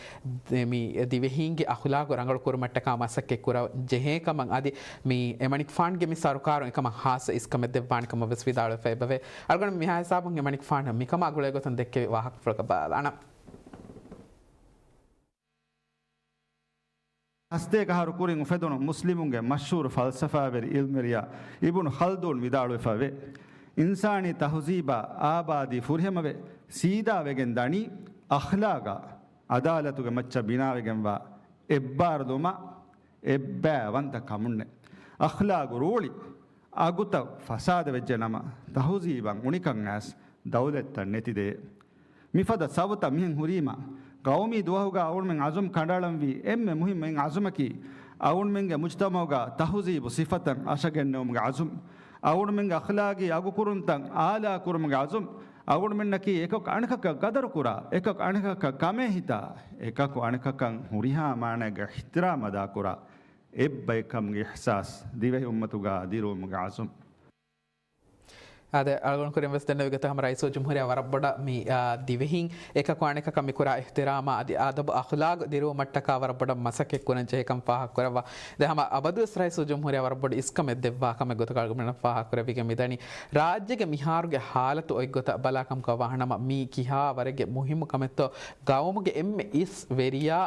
މި ދިވެހީންގެ އަޚުލާގު ރަނގަޅު ކުރުމަށްޓަކާ މަސައްކަތް ކުރަން ޖެހޭ ކަމަށް އަދި މި އެމަނިކުފާނުގެ މި ސަރުކާރުން އެކަމަށް ހާއްސަ އިސްކަމެއް ދެއްވާނެ ކަމަށް ވެސް ވިދާޅުވެފަ އެބަވޭ. އަޅުގަނޑު މިހާ ހިސާބުން އެމަނިކުފާނު މިކަމާ ގުޅޭ ގޮތުން ދެއްކެވި ވާހަކަފުޅަކަށް ބަލާނަން. ހަސްދޭއް އަހަރު ކުރިން އުފެދުނު މުސްލިމުންގެ މަޝްހޫރު ފަލްސަފާވެރި އިލްމުވެރިޔާ އިބުނު ޚަލްދޫން ވިދާޅުވެފައެވެ. އިންސާނީ ތަހުޒީބާ އާބާދީ ފުރިހަމަވެ، ސީދާވެގެން ދަނީ އަޚްލާގާ އަދާލަތުގެ މައްޗަށް ބިނާވެގެންވާ އެއްބާރުލުމާ އެއްބައިވަންތަ ކަމުންނޭ. އަޚްލާގު ރޫޅި އަގުތައް ފަސާދަވެއްޖެ ނަމަ، ތަހުޒީބަށް އުނިކަން އައިސް ދައުލަތްތައް ނެތިދޭ. މިފަދަ ސަބުތައް މިހެން ހުރީމަ، ގައުމީ ދުވަހުގަ އަޅުގަނޑުމެން އަޒުމް ކަނޑައަޅަންވީ އެންމެ މުހިއްމު އެއް އަޒުމަކީ، އަޅުގަނޑުމެންގެ މުޖްތަމަޢުގަ ތަހުޒީބު ސިފަތައް އަށަގެންނެވުމުގެ އަޒުމް. އަޅުގަނޑުމެންގެ އަޚްލާގީ އަގުކުރުންތައް އާލާ ކުރުމުގެ އަޒުމް. އަޅުގަނޑުމެންނަކީ އެކަކު އަނެކަކަށް ގަދަރުކުރާ، އެކަކު އަނެކަކަށް ކަމޭހިތާ، އެކަކު އަނެކަކަށް ހުރިހާ މާނައެއްގަ އިޙްތިރާމް އަދާކުރާ، އެއްބައެއް ކަމުގެ އިޙްސާސް ދިވެހި އުއްމަތުގަ ދިރުވުމުގެ އަޒުމް. އާދެ، އަޅުގަނޑު ކުރިން ވެސް ދެންނެވި ގޮތަށް ހަމަ ރައީސުލްޖުމްހޫރިއްޔާ ވަރަށް ބޮޑަށް މި، އާ، ދިވެހިން އެކަކު އަނެކަކަށް މި ކުރާ އިޙްތިރާމާ އަދި އަދަބު އަޚްލާގު ދިރުވުމަށްޓަކާ ވަރަށް ބޮޑަށް މަސައްކަތް ކުރަން ޖެހޭ ކަމަށް ފާހަގަކުރައްވާ. ދެން ހަމަ އަބަދުވެސް ރައީސުލްޖުމްހޫރިއްޔާ ވަރަށް ބޮޑު އިސްކަމެއް ދެއްވާ ކަމެއް ގޮތަކަށް އަޅުގަނޑުމެންނަށް ފާހަގަކުރެވިގެން މިދަނީ. ރާއްޖޭގެ މިހާރުގެ ހާލަތު އޮތްގޮތަށް ބަލާކަމަކަށް ވާހަނަމަ މީ ކިހާވަރެއްގެ މުހިއްމު ކަމެއްތޯ ގައުމުގެ އެންމެ އިސް ވެރިޔާ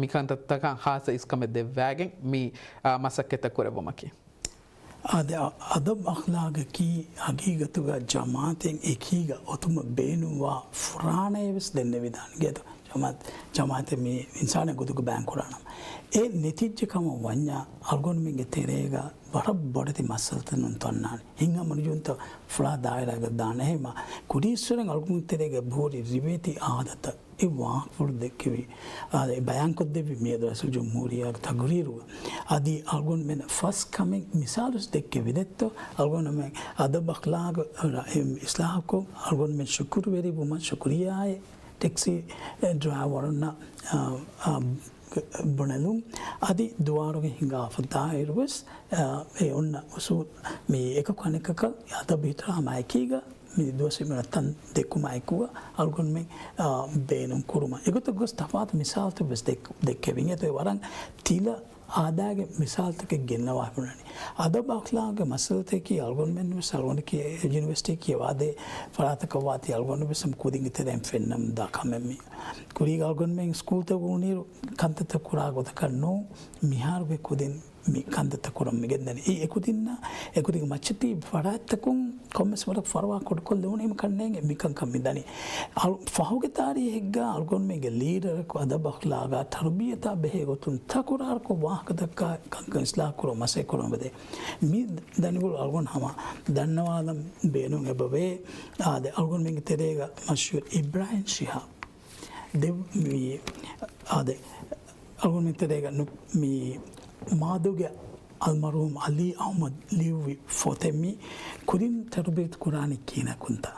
މިކަންތައްތަކަށް ހާއްސަ އިސްކަމެއް ދެއްވާގެން މި، އާ، މަސައްކަތްތައް ކުރެއްވުމަކީ. އާދެ، އަ-، އަދަބު އަޚްލާގަކީ ހަގީގަތުގަ ޖަމާޢަތެއް އެކީގަ އޮތުމަށް ބޭނުންވާ ފުރާނައެއް ވެސް ދެންނެވިދާނެ ގެދޮ. ޖަމާ-، ޖަމާއަތެއް މި އިންސާނެއް ގޮތުގަ ބަޔާން ކުރާނަމަ، އެ ނެތިއްޖެ ކަމަށް ވަންޏާ އަޅުގަނޑުމެންގެ ތެރޭގަ ވަރަށް ބޮޑެތި މައްސަލަތައް ނުން ތޮންނާނެ. ހިތްހަމަނުޖެހުންތައް ފުޅާ ދާއިރާގަ ދާނެ. އެހެންމަ ކުރީއްސުރެން އަޅުގަނޑު ތެރޭގަ ހުރި ރިވޭތި އާދަތައް އެ ވާހަކަފުޅު ދެއްކެވި، އާ، އެ ބަޔާންކޮށްދެއްވި މިއަދު ރައީސުލްޖުމްހޫރިއްޔާގެ ތަގުރީރުގަ. އަދި އަޅުގަނޑުމެން ފަސް ކަމެއް މިސާލުވެސް ދެއްކެވި ދެއްތޯ، އަޅުގަނޑުމެން އަދަބު އަޚްލާގު އިސްލާހުކޮށް، އަޅުގަނޑުމެން ޝުކުރުވެރިވުމަށް ޝުކުރިއްޔާއޭ، ޓެކްސީ ޑްރައިވަރުންނަށް، އާ، އާ، ބުނެލުން. އަދި ދުވާރުގެ ހިނގާފަ ދާއިރުވެސް، އާ، އެ އޮންނަ އުސޫލް މި އެކަކު އަނެކަކަށް އަދަބު އިޙްތިރާމާ އެކީގަ މި ދުވަސް މި ތަން ދެއްކުމާ އެކުގަ އަޅުގަނޑުމެން، އާ، ބޭނުން ކުރުމަށް. އެގޮތަށް ގޮސް ތަފާތު މިސާލުތައް ވެސް ދެއް-، ދެއްކެވިން. އެތޯ ވަރަށް ތިލަ އާދައިގެ މިސާލުތަކެއް ގެންނަވާ ބުނަނީ. އަދަބު އަޚްލާގުގެ މައްސަލަތަކީ އަޅުގަނޑުމެން ވެސް އަޅުގަނޑަކީ ޔުނިވަރސިޓީ ކިޔަވާދޭ ފަރާތަކަށް ވާތީ އަޅުގަނޑު ވެސް ހަމަ ކުދިންގެ ތެރެއިން ފެންނަމުން ދާ ކަމެއް މި. ކުރީގަ އަޅުގަނޑުމެން ސްކޫލްތަކު ހުންނިއިރު ކަންތައްތައް ކުރާ ގޮތަކަށް ނޫން، މިހާރުގެ ކުދިން މި ކަންތައްތައް ކުރަން މި ގެންދަނީ. އެ އެކުދިންނަށް، އެކުދިންގެ މައްޗަށް ތިބި ފަރާތްތަކުން ކޮންމެސް ވަރަށް ފަރުވާ ކުޑަކޮށްލެވުނީމަ ކަންނޭނގެ މިކަންކަން މި ދަނީ. އަޅު-، ފަހުގެ ތާރީހެއްގަ އަޅުގަނޑުމެންގެ ލީޑަރަކު އަދަބު އަޚްލާގާ ތަރުބިއްޔަތާ ބެހޭ ގޮތުން ތަކުރާރުކޮށް ވާހަކަ ދައްކާ ކަންކަން އިސްލާހު ކުރުން މަސައްކަތް ކުރަމުން ދޭ. މި ދަނިކޮޅު އަޅުގަނޑު ހަމަ ދަންނަވާލަން ބޭނުން އެބަވޭ. އާދެ، އަޅުގަނޑުމެންގެ ތެރޭގަ މަޝްހޫރު އިބްރާހިމް ޝިހާބް ދެ-، މި، އާދެ، އަޅުގަނޑުމެން ތެރޭގަ ނު-، މި މާދޫގެ އަލްމަރުހޫމް އަލީ އަޙްމަދު ލިޔުއްވި ފޮތެއް މި ކުދިން ތަރުބިޔަތު ކުރާނީ ކިހިނަކުންތަ؟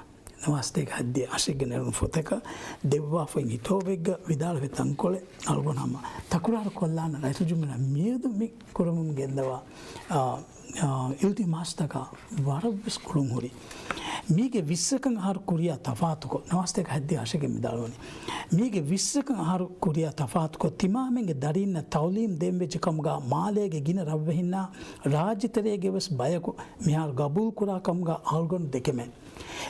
ނަވާސްތޭކަ ހައްދިހަ އަށެއްގެ ނެރުނު ފޮތަކަށް ދެއްވާފައި ހިތޯވެއްގަ ވިދާޅުވި ތަންކޮޅެއް އަޅުގަނޑު ހަމަ ތަކުރާރު ކޮށްލާނަ ރައީސުލްޖުމްހޫރިއްޔާ މިއަދު މި ކުރަމުން ގެންދަވާ، އާ، އާ، އިލްތިމާސްތަކާ ވަރަށްވެސް ގުޅުން ހުރި. މީގެ ވިއްސަކަށް އަހަރު ކުރިޔާ ތަފާތުކޮށް، ނަވާސްތޭކަ ހައްދިހަ އަށެއްގެ މި ވިދާޅުވަނީ. މީގެ ވިއްސަކަށް އަހަރު ކުރިޔާ ތަފާތުކޮށް، ތިމާމެންގެ ދަރީންނަށް ތައުލީމް ދޭން ވެއްޖެ ކަމުގަ މާލޭގެ ގިނަ ރަށްވެހިންނާ ރާއްޖެތެރޭގެ ވެސް ބަޔަކު މިހާރު ގަބޫލު ކުރާ ކަމުގަ އަޅުގަނޑު ދެކެމެ.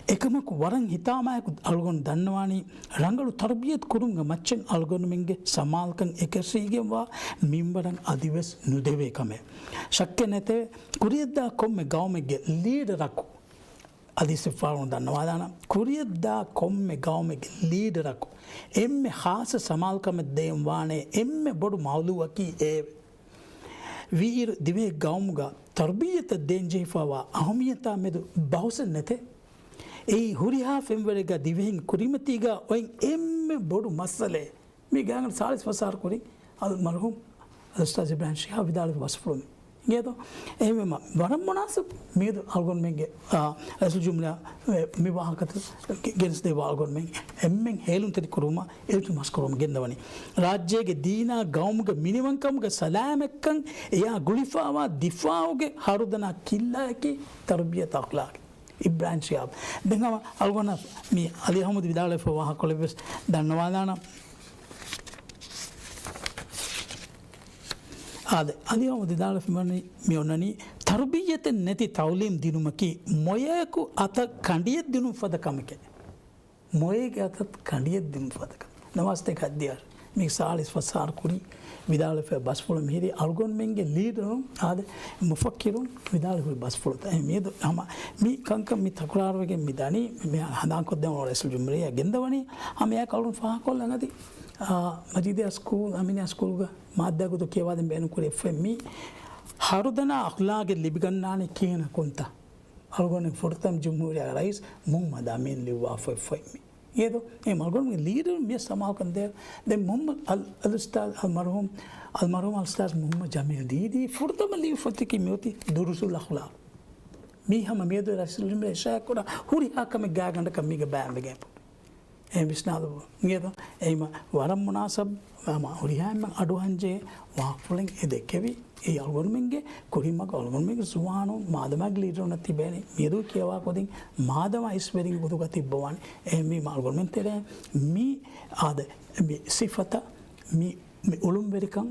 އެކަމަކު ވަރަށް ހިތާމަޔަކު އަޅުގަނޑު ދަންނަވާނީ، ރަނގަޅު ތަރުބިޔަތު ކުރުމުގެ މައްޗަށް އަޅުގަނޑުމެންގެ ސަމާލުކަން އެކަށީގެންވާ މިންވަރަށް އަދިވެސް ނުދެވޭ ކަމެއް. ޝައްކެއް ނެތެވެ. ކުރިޔަށްދާ ކޮންމެ ގައުމެއްގެ ލީޑަރަކު، އަދި ސިފާރުން ދަންނަވާލާނަ، ކުރިޔަށްދާ ކޮންމެ ގައުމެއްގެ ލީޑަރަކު އެންމެ ޚާއްޞަ ސަމާލުކަމެއް ދޭން ވާނޭ އެންމެ ބޮޑު މައުލޫއަކީ އެއެވެ. ވީއިރު ދިވެހި ގައުމުގަ ތަރުބިއްޔަތަށް ދޭން ޖެހިފައިވާ އަހަމިއްޔަތާ މެދު ބަހުސެއް ނެތޭ. އެއީ ހުރިހާ ފެންވަރެއްގަ ދިވެހިން ކުރިމަތީގަ އޮތް އެންމެ ބޮޑު މައްސަލައެއް. މި ގާތްގަނޑަށް ސާޅީސް ފަސް އަހަރު ކުރިން އަލްމަރްޙޫމް އަލްއުސްތާޛް އިބްރާހިމް ޝިހާބް ވިދާޅުވި ބަސްފުޅުން އިނގޭތޯ؟ އެހެންވީމަ ވަރަށް މުނާސަބު މިއަދު އަޅުގަނޑުމެންގެ، އާ، ރައީސުލްޖުމްހޫރިއްޔާ މި ވާހަކަތައް ގެ-، ގެނެސްދެއްވާ އަޅުގަނޑުމެން އެންމެން ހޭލުންތެރި ކުރުމަށް އިލްތިމާސް ކުރުމަށް ގެންދަވަނީ. ރާއްޖޭގެ ދީނާ ގައުމުގެ މިނިވަންކަމުގެ ސަލާމަތްކަން އެޔާ ގުޅިފައިވާ ދިފާއުގެ ހަރުދަނާ ކިއްލައަކީ ތަރުބިޔަތު އަޚްލާގެ. އިބްރާހިމް ޝިހާބް. ދެން ހަމަ އަޅުގަނޑަށް މި އަލީ އަޙްމަދު ވިދާޅުވެފަ ވާހަކަކޮޅެއް ވެސް ދަންނަވާލާނަން. އާދެ، އަލީ އަޙްމަދު ވިދާޅުވެފަ މި އޮންނަނީ، ތަރުބިއްޔަތެއް ނެތި ތައުލީމް ދިނުމަކީ މޮޔަޔަކު އަތަށް ކަނޑިއެއް ދިނުން ފަދަ ކަމެކޭ. މޮޔައެއްގެ އަތަށް ކަނޑިއެއް ދިނުން ފަދަ ކަމެއް. ނަވާސްތޭކަ ހައްދިހަ އަހަރު. މީ ސާޅީސް ފަސް އަހަރު ކުރިން ވިދާޅުވެފަ ބަސްފުޅު މިހިރީ އަޅުގަނޑުމެންގެ ލީޑަރުން އާދެ، މުފައްކިރުން ވިދާޅުވި ބަސްފުޅުތައް. އެ މިއަދު ހަމަ މި ކަންކަން މި ތަކުރާރުވެގެން މި ދަނީ، މި ހަނދާންކޮށްދެން ރައީސުލްޖުމްހޫރިއްޔާ ގެންދަވަނީ، ހަމަ އެއާ ކަޅުން ފާހަގަކޮށްލަން އަދި، އާ، މަޖީދިއްޔާ ސްކޫލް، އަމިނިއްޔާ ސްކޫލްގަ މާއްދާ ގޮތުން ކިޔަވާދޭން ބޭނުންކުރި އެއްފައި މި ހަރުދަނާ އަޚްލާގެއް ލިބިގަންނާނީ ކިހިނަކުންތަ؟ އަޅުގަނޑު ފުރަތަމަ ޖުމްހޫރިއްޔާގެ ރައީސް މުޙައްމަދު އަމީން ލިޔުއްވާފަ އެއްފައި މި. އޭދޯ، އެ އަޅުގަނޑުގެ ލީޑަރުން މި ސަމާލުކަން ދޭ. ދެން މުޙައްމަދު އަލް-، އަލްއުސްތާޛް އަލްމަރްޙޫމް، އަލްމަރްޙޫމް އަލްއުސްތާޛް މުޙައްމަދު ޖަމީލް ދީދީ ފުރަތަމަ ލިޔުއްވި ފޮތަކީ މިއޮތީ ދުރޫސުލް އަޚްލާޤް. މީ ހަމަ މިއަދު ރައީސުލްޖުމްހޫރިއްޔާ އިޝާރާތްކުރާ ހުރިހާ ކަމެއް ގާތްގަނޑަކަށް މީގަ ބަޔާންވެގެން އެ ވިސްނާލަބު. އިނގޭތޯ؟ އެހިމަ ވަރަށް މުނާސަބް، ހަމަ ހުރިހާ އެންމެން އަޑުއަހަންޖެހޭ ވާހަކަފުޅެއް އެ ދެއްކެވި. އެ އަޅުގަނޑުމެންގެ ކުރިމަގު އަޅުގަނޑުމެންގެ ޒުވާނުން މާދަމާގެ ލީޑަރުންނަށް ތިބޭނެ. މިއަދު ކިޔަވާ ކުދިން މާދަމާ އިސްވެރިން ގޮތުގަ ތިއްބަވާނެ. އެހެންވީމަ އަޅުގަނޑުމެން ތެރޭ މި އާދެ، މި ސިފަތައް، މި، މި އުޅުންވެރިކަން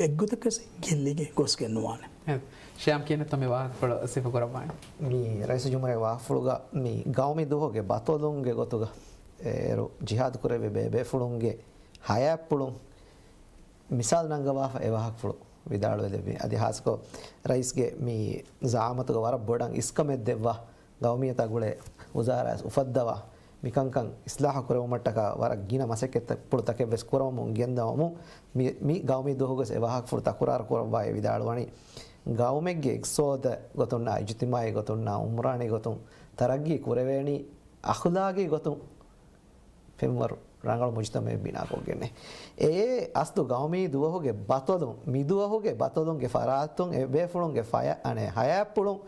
އެއްގޮތަކަސް ގެއްލިގެން ގޮސްގެން ނުވާނެ. އެ، ޝިޔާމް ކިހިނެއްތޯ މި ވާހަކަފުޅު ސިފަކުރައްވާނެ؟ މި ރައީސުލްޖުމްހޫރިއްޔާގެ ވާހަކަފުޅުގަ މި ގައުމީ ދުވަހުގެ ބަޠަލުންގެ ގޮތުގަ އޭރު ޖިހާދު ކުރެއްވި ބޭބޭފުޅުންގެ ހަޔާތްޕުޅުން މިސާލު ނަންގަވާފަ އެ ވާހަކަފުޅު ވިދާޅުވެލެއްވި. އަދި ހާއްސަކޮށް ރައީސްގެ މި ޒަޢާމަތުގަ ވަރަށް ބޮޑަށް އިސްކަމެއް ދެއްވާ، ގައުމިއްޔަތާ ގުޅޭ ވުޒާރާ އުފައްދަވާ، މިކަންކަން އިސްލާހު ކުރެވުމަށްޓަކާ ވަރަށް ގިނަ މަސައްކަތްޕުޅުތަކެއް ވެސް ކުރަމުން ގެންދަވަމުން މި، މި ގައުމީ ދުވަހުގަސް އެ ވާހަކަފުޅު ތަކުރާރު ކުރައްވާއި ވިދާޅުވަނީ، ގައުމެއްގެ އިގްތިސޯދަށް ގޮތުންނާ، އިޖުތިމާއީ ގޮތުންނާ، އުމްރާނީ ގޮތުން ތަރައްގީ ކުރެވޭނީ އަޚުލާގީ ގޮތުން ފެންވަރު ރަނގަޅު މުޖުތަމައެއް ބިނާކޮށްގެންނޭ. އެއޭ އަސްލު ގައުމީ ދުވަހުގެ ބަތޮލުން، މިދުވަހުގެ ބަތޮލުންގެ ފަރާތުން އެބޭފުޅުންގެ ފަޔަ، އަނެއް ހަޔާތްޕުޅުން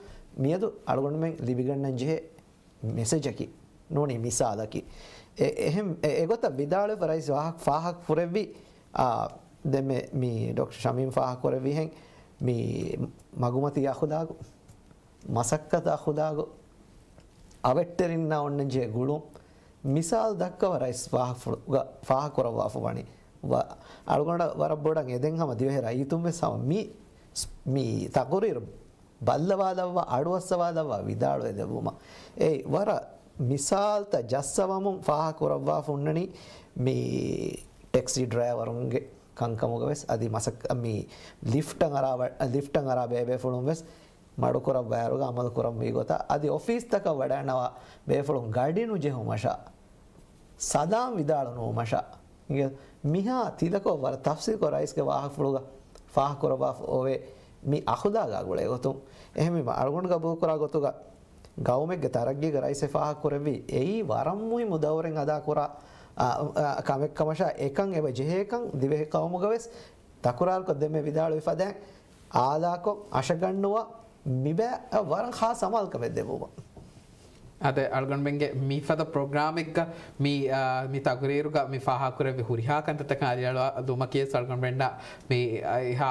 މިއަދު އަޅުގަނޑުމެން ލިބިގަންނަން ޖެހޭ މެސެޖަކީ، ނޫނީ މިސާލަކީ. އެ، އެހެން، އެ، އެގޮތަށް ވިދާޅުވެފަ ރައީސް ވާހަކަ ފާހަގަކުރެއްވި، އާ، ދެން މެ، މި ޑޮކްޓަރ ޝަމީމް ފާހަގަކުރެއްވިހެން މި މަގުމަތީ އަޚުލާގު، މަސައްކަތު އަޚުލާގު، އަވެއްޓެރިންނާ އޮންނަން ޖެހޭ ގުޅުން، މިސާލު ދައްކަވަ ރައީސް ފާހަގަކުރައްވާފަ ވަނީ. ވަ، އަޅުގަނޑަށް ވަރަށް ބޮޑަށް އެދެން ހަމަ ދިވެހި ރައްޔިތުން ވެސް ހަމަ މި، މި ތަޤުރީރު ބައްލަވާލައްވާ، އަޑުއައްސަވާލައްވާ ވިދާޅުވެ ދެއްވުމަށް. އެއީ ވަރަށް މިސާލުތައް ޖައްސަވަމުން ފާހަގަކުރައްވާފަ ހުންނަނީ މި ޓެކްސީ ޑްރައިވަރުންގެ ކަންކަމުގަ ވެސް އަދި މަސައްކަ، މި ލިފްޓަށް އަރާ، ލިފްޓަށް އަރާ ބޭބޭފުޅުން ވެސް މަޑުކުރައްވާއިރުގަ އަމަލު ކުރަންވީ ގޮތަށް އަދި އޮފީސްތަކަށް ވަޑައިންނަވާ ބޭފުޅުން ގަޑި ނުޖެހުމަށާ، ސަލާމް ވިދާޅު ނުވުމަށާ، މިހާ ތިލަކޮށް ވަރަށް ތަފްސީލްކޮށް ރައީސްގެ ވާހަކަފުޅުގަ ފާހަގަކުރައްވާފަ އޮވޭ މި އަޚުލާގާ ގުޅޭ ގޮތުން. އެހެންވީމަ އަޅުގަނޑު ގަބޫލުކުރާ ގޮތުގަ ގައުމެއްގެ ތަރައްގީގަ ރައީސް ފާހަގަކުރެއްވީ އެއީ ވަރަށް މުހިއްމު ދައުރެއް އަދާކުރާ، އާ، އާ، ކަމެއްކަމަށާ އެކަން އެބަ ޖެހޭކަން ދިވެހި ޤައުމުގަ ވެސް ތަކުރާރުކޮށް ދެންމެ ވިދާޅުވި ފަދައިން އާލާކޮށް އަށަގަންނުވާ މިބައި ވަރަށް ޚާއްޞަ އަމާލުކަމެއް ދެއްވުމަށް. އަދެ އަޅުގަނޑުމެންގެ މިފަދަ ޕްރޮގްރާމެއްގަ މި، އާ، މި ތަގުރީރުގަ މި ފާހަގަކުރެއްވި ހުރިހާ ކަންތައްތަކަށް އަލިއަޅުވާލުމަކީވެސް އަޅުގަނޑުމެންނަށް މި، އާ، އެހާ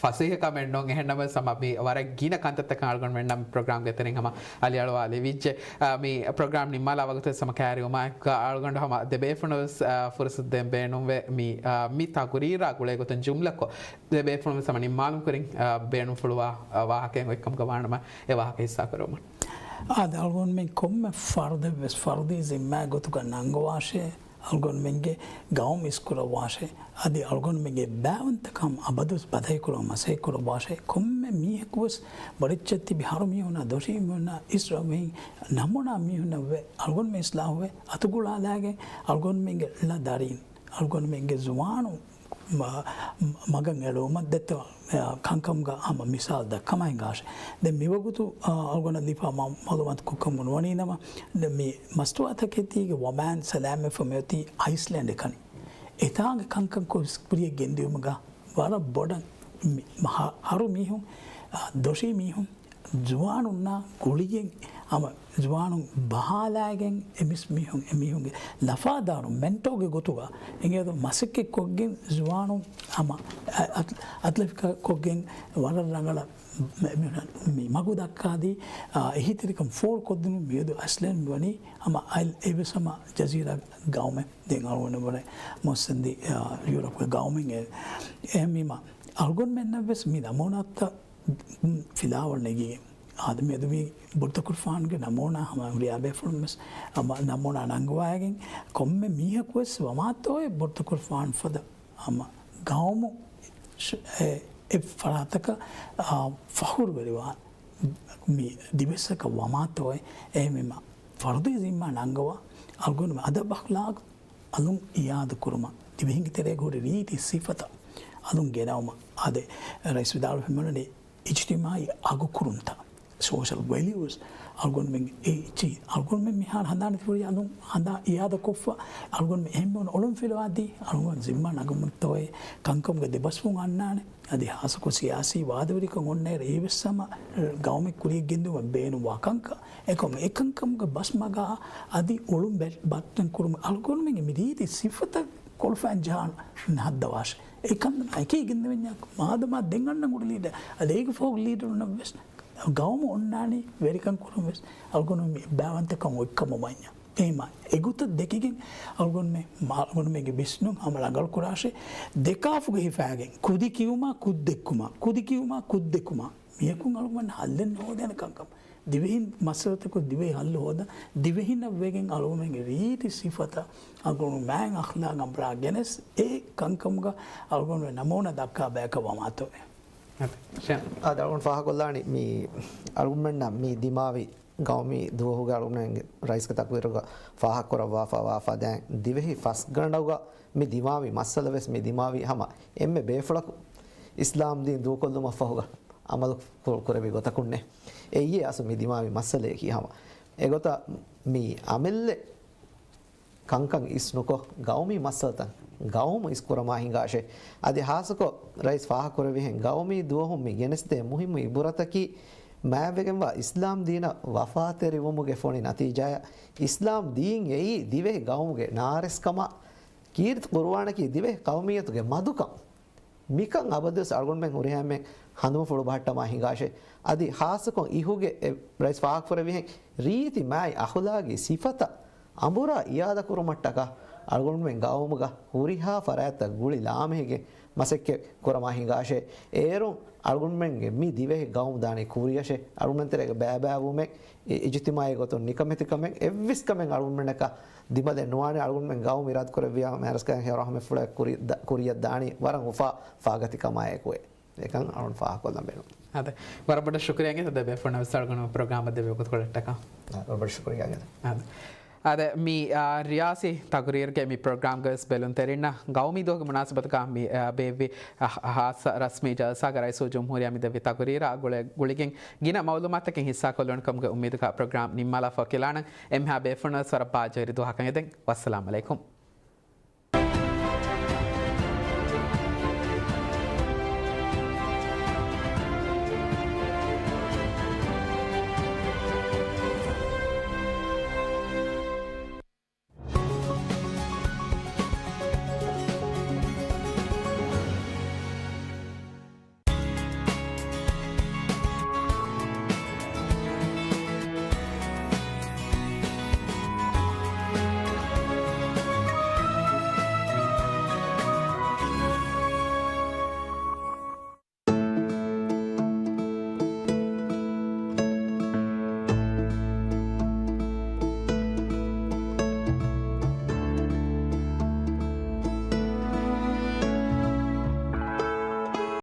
ފަސޭހަ ކަމެއް ނޫން. އެހެންނަމަވެސް ހަމަ މި ވަރަށް ގިނަ ކަންތައްތަކަށް އަޅުގަނޑުމެންނަށް މި ޕްރޮގްރާމްގެ ތެރެއިން ހަމަ އަލިއަޅުވާލެވިއްޖެ. އާ، މި ޕްރޮގްރާމް ނިންމާލާ ވަގުތުވެސް ހަމަ ކައިރިވުމާއެކު އަޅުގަނޑު ހަމަ ދެބޭފުޅުންވެސް، އާ، ފުރުސަތު ދޭން ބޭނުންވޭ މި، އާ، މި ތަގުރީރާ ގުޅޭ ގޮތުން ޖުމްލަކޮށް ދެބޭފުޅުން ވެސް ހަމަ ނިންމާލުމުގެ ކުރިން، އާ، ބޭނުންފުޅުވާ، އާ، ވާހަކައެއް އޮތްކަމުގަ ވާނަމަ އެ ވާހަކަ ހިއްސާކުރެވުމަށް. އާދެ، އަޅުގަނޑުމެން ކޮންމެ ފަރުދެއްވެސް ފަރުދީ ޒިންމާ ގޮތުގަ ނަންގަވާށޭ، އަޅުގަނޑުމެންގެ ގައުމު އިސްކުރައްވާށޭ، އަދި އަޅުގަނޑުމެންގެ ބާވަންތަކަން އަބަދުވެސް ބަދަހިކުރަމުން މަސައްކަތްކުރައްވާށޭ. ކޮންމެ މީހަކުވެސް ބޮޑެއްޗެއް ތިބި ހަރު މީހުންނާ ދޮށީ މީހުންނާ އިސްރަށްވެހިން ނަމޫނާ މީހުންނަށްވެ، އަޅުގަނޑުމެން އިސްލާހުވެ، އަތުގުޅާލާގެން އަޅުގަނޑުމެންގެ ޅަ ދަރީން، އަޅުގަނޑުމެންގެ ޒުވާނުން މަ-، މަގަށް އެޅުވުމަށް ދެއްތޯ، އަ، ކަންކަމުގަ ހަމަ މިސާލު ދައްކަމާ ހިނގާށޭ. ދެން މިވަގުތު، އަ، އަޅުގަނޑަށް ލިބިފައިވާ މަ-، މައުލޫމާތު ކޮށްކަމުގަ ނުވަނީނަމަ، ދެން މި މަސްތުވާތަކެތީގެ ވަބާއިން ސަލާމަތްވެފަ މިއޮތީ އައިސްލޭންޑެއް ކަނި. އެތާނގެ ކަންކަން ކޮށް ކުރިޔަށް ގެންދިއުމުގަ ވަރަށް ބޮޑަށް މި-، މަ-، ހަ-، ހަރު މީހުން، އަ، ދޮށީ މީހުން، ޒުވާނުންނާ ގުޅިގެން ހަމަ ޒުވާނުން ބަހާލާގެން އެމީހުން، އެމީހުންގެ ލަފާދާރު މެންޓޯގެ ގޮތުގަ އިނގޭތޯ މަސައްކަތްކޮށްގެން ޒުވާނުން ހަމަ އަތް-، އަތްލެޓިކްކޮށްގެން ވަރަށް ރަނގަޅަށް މި-، މި-، މި މަގު ދައްކާދީ، އާ، އެހީތެރިކަން ފޯރުކޮށްދިނުން މިއަދު އައިސްލޭންޑް ވަނީ ހަމަ އައި-، އެވެސް ހަމަ ޖަޒީރާ ގައުމެއް. ދެން އަޅުގަނޑު ވަނީ މުއައްސަސަތީ، އާ، ޔޫރަޕްގެ ގައުމެއް. އެ-، އެހެންވީމަ އަޅުގަނޑުމެންނަށްވެސް މި ނަމޫނާތައް ފިލާވަޅު ނެގިގެން. އާދެ، މިއަދު މި ބުރުތަކުރުފާނުގެ ނަމޫނާ ހަމަ ހުރިހާ ބޭފުޅުން ވެސް ހަމަ ނަމޫނާ ނަންގަވައިގެން، ކޮންމެ މީހަކު ވެސް ވަމާތޯއެ ބުރުތަކުރުފާނު ފަދަ ހަމަ ގައުމު އެ، އެ ފަރާތަކަށް، އާ، ފަޚުރުވެރިވާ މި ދިވެއްސަކަށް ވަމާތޯއެ އެހެންވީމަ ފަރުދީ ޒިންމާ ނަންގަވާ އަޅުގަނޑު އަދަބު އަޚްލާޤު އަލުން އިއާދަ ކުރުމަށް، ދިވެހިންގެ ތެރޭގަ ހުރި ރީތި ސިފަތައް އަލުން ގެނައުމަށް. އާދެ، ރައީސް ވިދާޅުވެފަ މިއޮންނަނީ އިޖްތިމާޢީ އަގުކުރުންތައް، ސޯޝަލް ވެލިއުސް، އަޅުގަނޑުމެން އެ އިޖް-، އަޅުގަނޑުމެން މިހާރު ހަނދާން ތި ހުރި އަލުން ހަނދާ އިއާދަ ކޮށްފަ، އަޅުގަނޑުމެން އެހެން މީހުން އޮޅުން ފިލަވާދީ، އަޅުގަނޑު ޒިންމާ ނަގަމުންތޯއޭ ކަންކަމުގެ ދެބަސްވުން އަންނާނެ. އަދި ހާއްސަކޮށް ސިޔާސީ ވާދަވެރިކަން އޮންނައިރު އެވެސް ހަމަ ގައުމެއް ކުރިޔަށް ގެންދިއުމަށް ބޭނުންވާ ކަންކަން. އެކަމަ އެކަންކަމުގެ ބަސްމަގާ އަދި އޮޅުން ބެ-، ބައްޓަން ކުރުމަށް އަޅުގަނޑުމެންގެ މި ރީތި ސިފަތައް ކޮޅުފައިން ޖަހާން ހައްދަވާށޭ. އެކަން އެކީ ގެންދެވެންޏާ މާދަމާ ދެން އަންނަ ގުޑި ލީޑަރ، އަދި އޭގެ ފަހުގެ ލީޑަރުންނަށް ވެސް ގައުމު އޮންނާނީ ވެރިކަން ކުރުން ވެސް އަޅުގަނޑު މި ބާވަންތަކަން އޮތްކަމަށް ވަންޏާ. އެހެމަ އެގޮތަށް ދެކިގެން އަޅުގަނޑުމެ-، މާ-، އަޅުގަނޑުމެންގެ ވިސްނުން ހަމަ ރަނގަޅު ކުރާށޭ. ދެކާފުގަ ހިފާގެން ކުދި ކިޔުމާ ކުށްދެއްކުމާ، ކުދި ކިޔުމާ ކުށްދެއްކުމާ. މިޔަކުން އަޅުގަނޑު ހައްލެއް ނުހޯދޭނެ ކަންކަމަށް. ދިވެހިން މައްސަލަތަކު ދިވެހި ހައްލު ހޯދަން، ދިވެހިންނަށް ވެގެން އަޅުގަނޑުމެންގެ ރީތި ސިފަތައް އަޅުގަނޑު މާތް އަޚްލާގަށް އަނބުރާ ގެނެސް، އެ ކަންކަމުގަ އަޅުގަނޑު ނަމޫނާ ދައްކާ ބަޔަކަށް ވަމާތޯއޭ. އާދެ، އަޅުގަނޑު ފާހަގަކޮށްލާނީ މި އަޅުގަނޑުމެންނަށް މި ދިމާވި ގައުމީ ދުވަހުގަ އަޅުގަނޑުމެންގެ ރައީސްގެ ތަޤްރީރުގަ ފާހަގަކުރައްވާފަ ވާފަ ދެން ދިވެހި ފަސްގަނޑުގަ މި ދިމާވި މައްސަލަ ވެސް މި ދިމާވީ ހަމަ އެންމެ ބޭފުޅަކު އިސްލާމް ދީން ދޫކޮށްލުމަށްފަހުގަ ޢަމަލު ކު-، ކުރެއްވި ގޮތަކުންނޭ. އެއީ އަސްލު މި ދިމާވި މައްސަލަޔަކީ ހަމަ. އެގޮތަށް މި އަމިއްލަ ކަންކަން އިސް ނުކޮށް، ގައުމީ މައްސަލަތައް ގައުމު އިސްކުރަމާ ހިނގާށޭ. އަދި ހާއްސަކޮށް ރައީސް ފާހަގަކުރެއްވިހެން، ގައުމީ ދުވަހުން މި ގެނެސްދޭ މުހިއްމު އިބުރަތަކީ، މާތްވެގެންވާ އިސްލާމް ދީނަށް ވަފާތެރިވުމުގެ ފޮނި ނަތީޖާއަށް، އިސްލާމް ދީން އެއީ ދިވެހި ގައުމުގެ ނާރެސްކަމާ، ކީރިތި ޤުރުއާނަކީ ދިވެހި ޤައުމިއްޔަތުގެ މަދުކަން. މިކަން އަބަދުވެސް އަޅުގަނޑުމެން ހުރިހާމެން ހަނދުމަފުޅު ބަހައްޓަމާ ހިނގާށޭ. އަދި ހާއްސަކޮށް އިހުގެ އެ ރައީސް ފާހަގަކުރެއްވިހެން، ރީތި މާތް އަޚުލާގީ ސިފަތައް އަނބުރާ އިއާދަކުރުމަށްޓަކާ އަޅުގަނޑުމެން ގައުމުގަ ހުރިހާ ފަރާތްތައް ގުޅި ލާމެހިގެން މަސައްކަތް ކުރަމާ ހިނގާށޭ. އޭރުން އަޅުގަނޑުމެންގެ މި ދިވެހި ގައުމު ދާނީ ކުރިއަށޭ. އަޅުގަނޑުމެން ތެރޭގަ ބައިބައިވުމެއް، އި-، އިޖުތިމާޢީ ގޮތުން ނިކަމެތިކަމެއް، އެއްވެސް ކަމެއް އަޅުގަނޑުމެންނަކަށް ދިމަލެއް ނުވާނެ. އަޅުގަނޑުމެން ގައުމު އިރާދަކުރެއްވިޔާ މާތްރަސްކަލާނގެ ރަޙުމަތްފުޅަށް ކުރި-، ދަ-، ކުރިއަށް ދާނީ ވަރަށް އުފާ ފާގަތިކަމާއެކު. އެކަން އަޅުން ފާހަގަކޮށްލަން ބޭނުން. އާދެ، ވަރަށް ބޮޑަށް ޝުކުރިއްޔާ އިނގޭތޯ ދެ ބޭފުޅުންނަށް ވެސް އަޅުގަނޑު ޕްރޮގްރާމަށް ދެއްވި ވަގުތުކޮޅަށްޓަކާ. އާ، ވަރަށް ބޮޑަށް ޝުކުރިއްޔާ އިނގޭތޯ. އާދެ. އާދެ، މި، އާ، ރިޔާސީ ތަޤުރީރުގެ މި ޕްރޮގްރާމްގަވެސް ބެލުންތެރިންނަށް ގައުމީ ދުވަހުގެ މުނާސަބަތުގަ މި، އާ، ބޭއްވި، އާ، ހާއްސަ ރަސްމީ ޖަލްސާގަ ރައީސުލްޖުމްހޫރިއްޔާ މި ދެއްވި ތަޤުރީރާ ގުޅެ-، ގުޅިގެން ގިނަ މަޢުލޫމާތަކެއް ހިއްސާކޮށްލުން ކަމުގެ އުއްމީދުގަ ޕްރޮގްރާމް ނިންމާލާފަ ކިލާނަން. އެންމެހާ ބޭފުޅުންނަށް ވެސް ވަރަށް ބާއްޖަވެރި ދުވަހަކަށް އެދެން. ވައްސަލާމް ޢަލައިކުމް.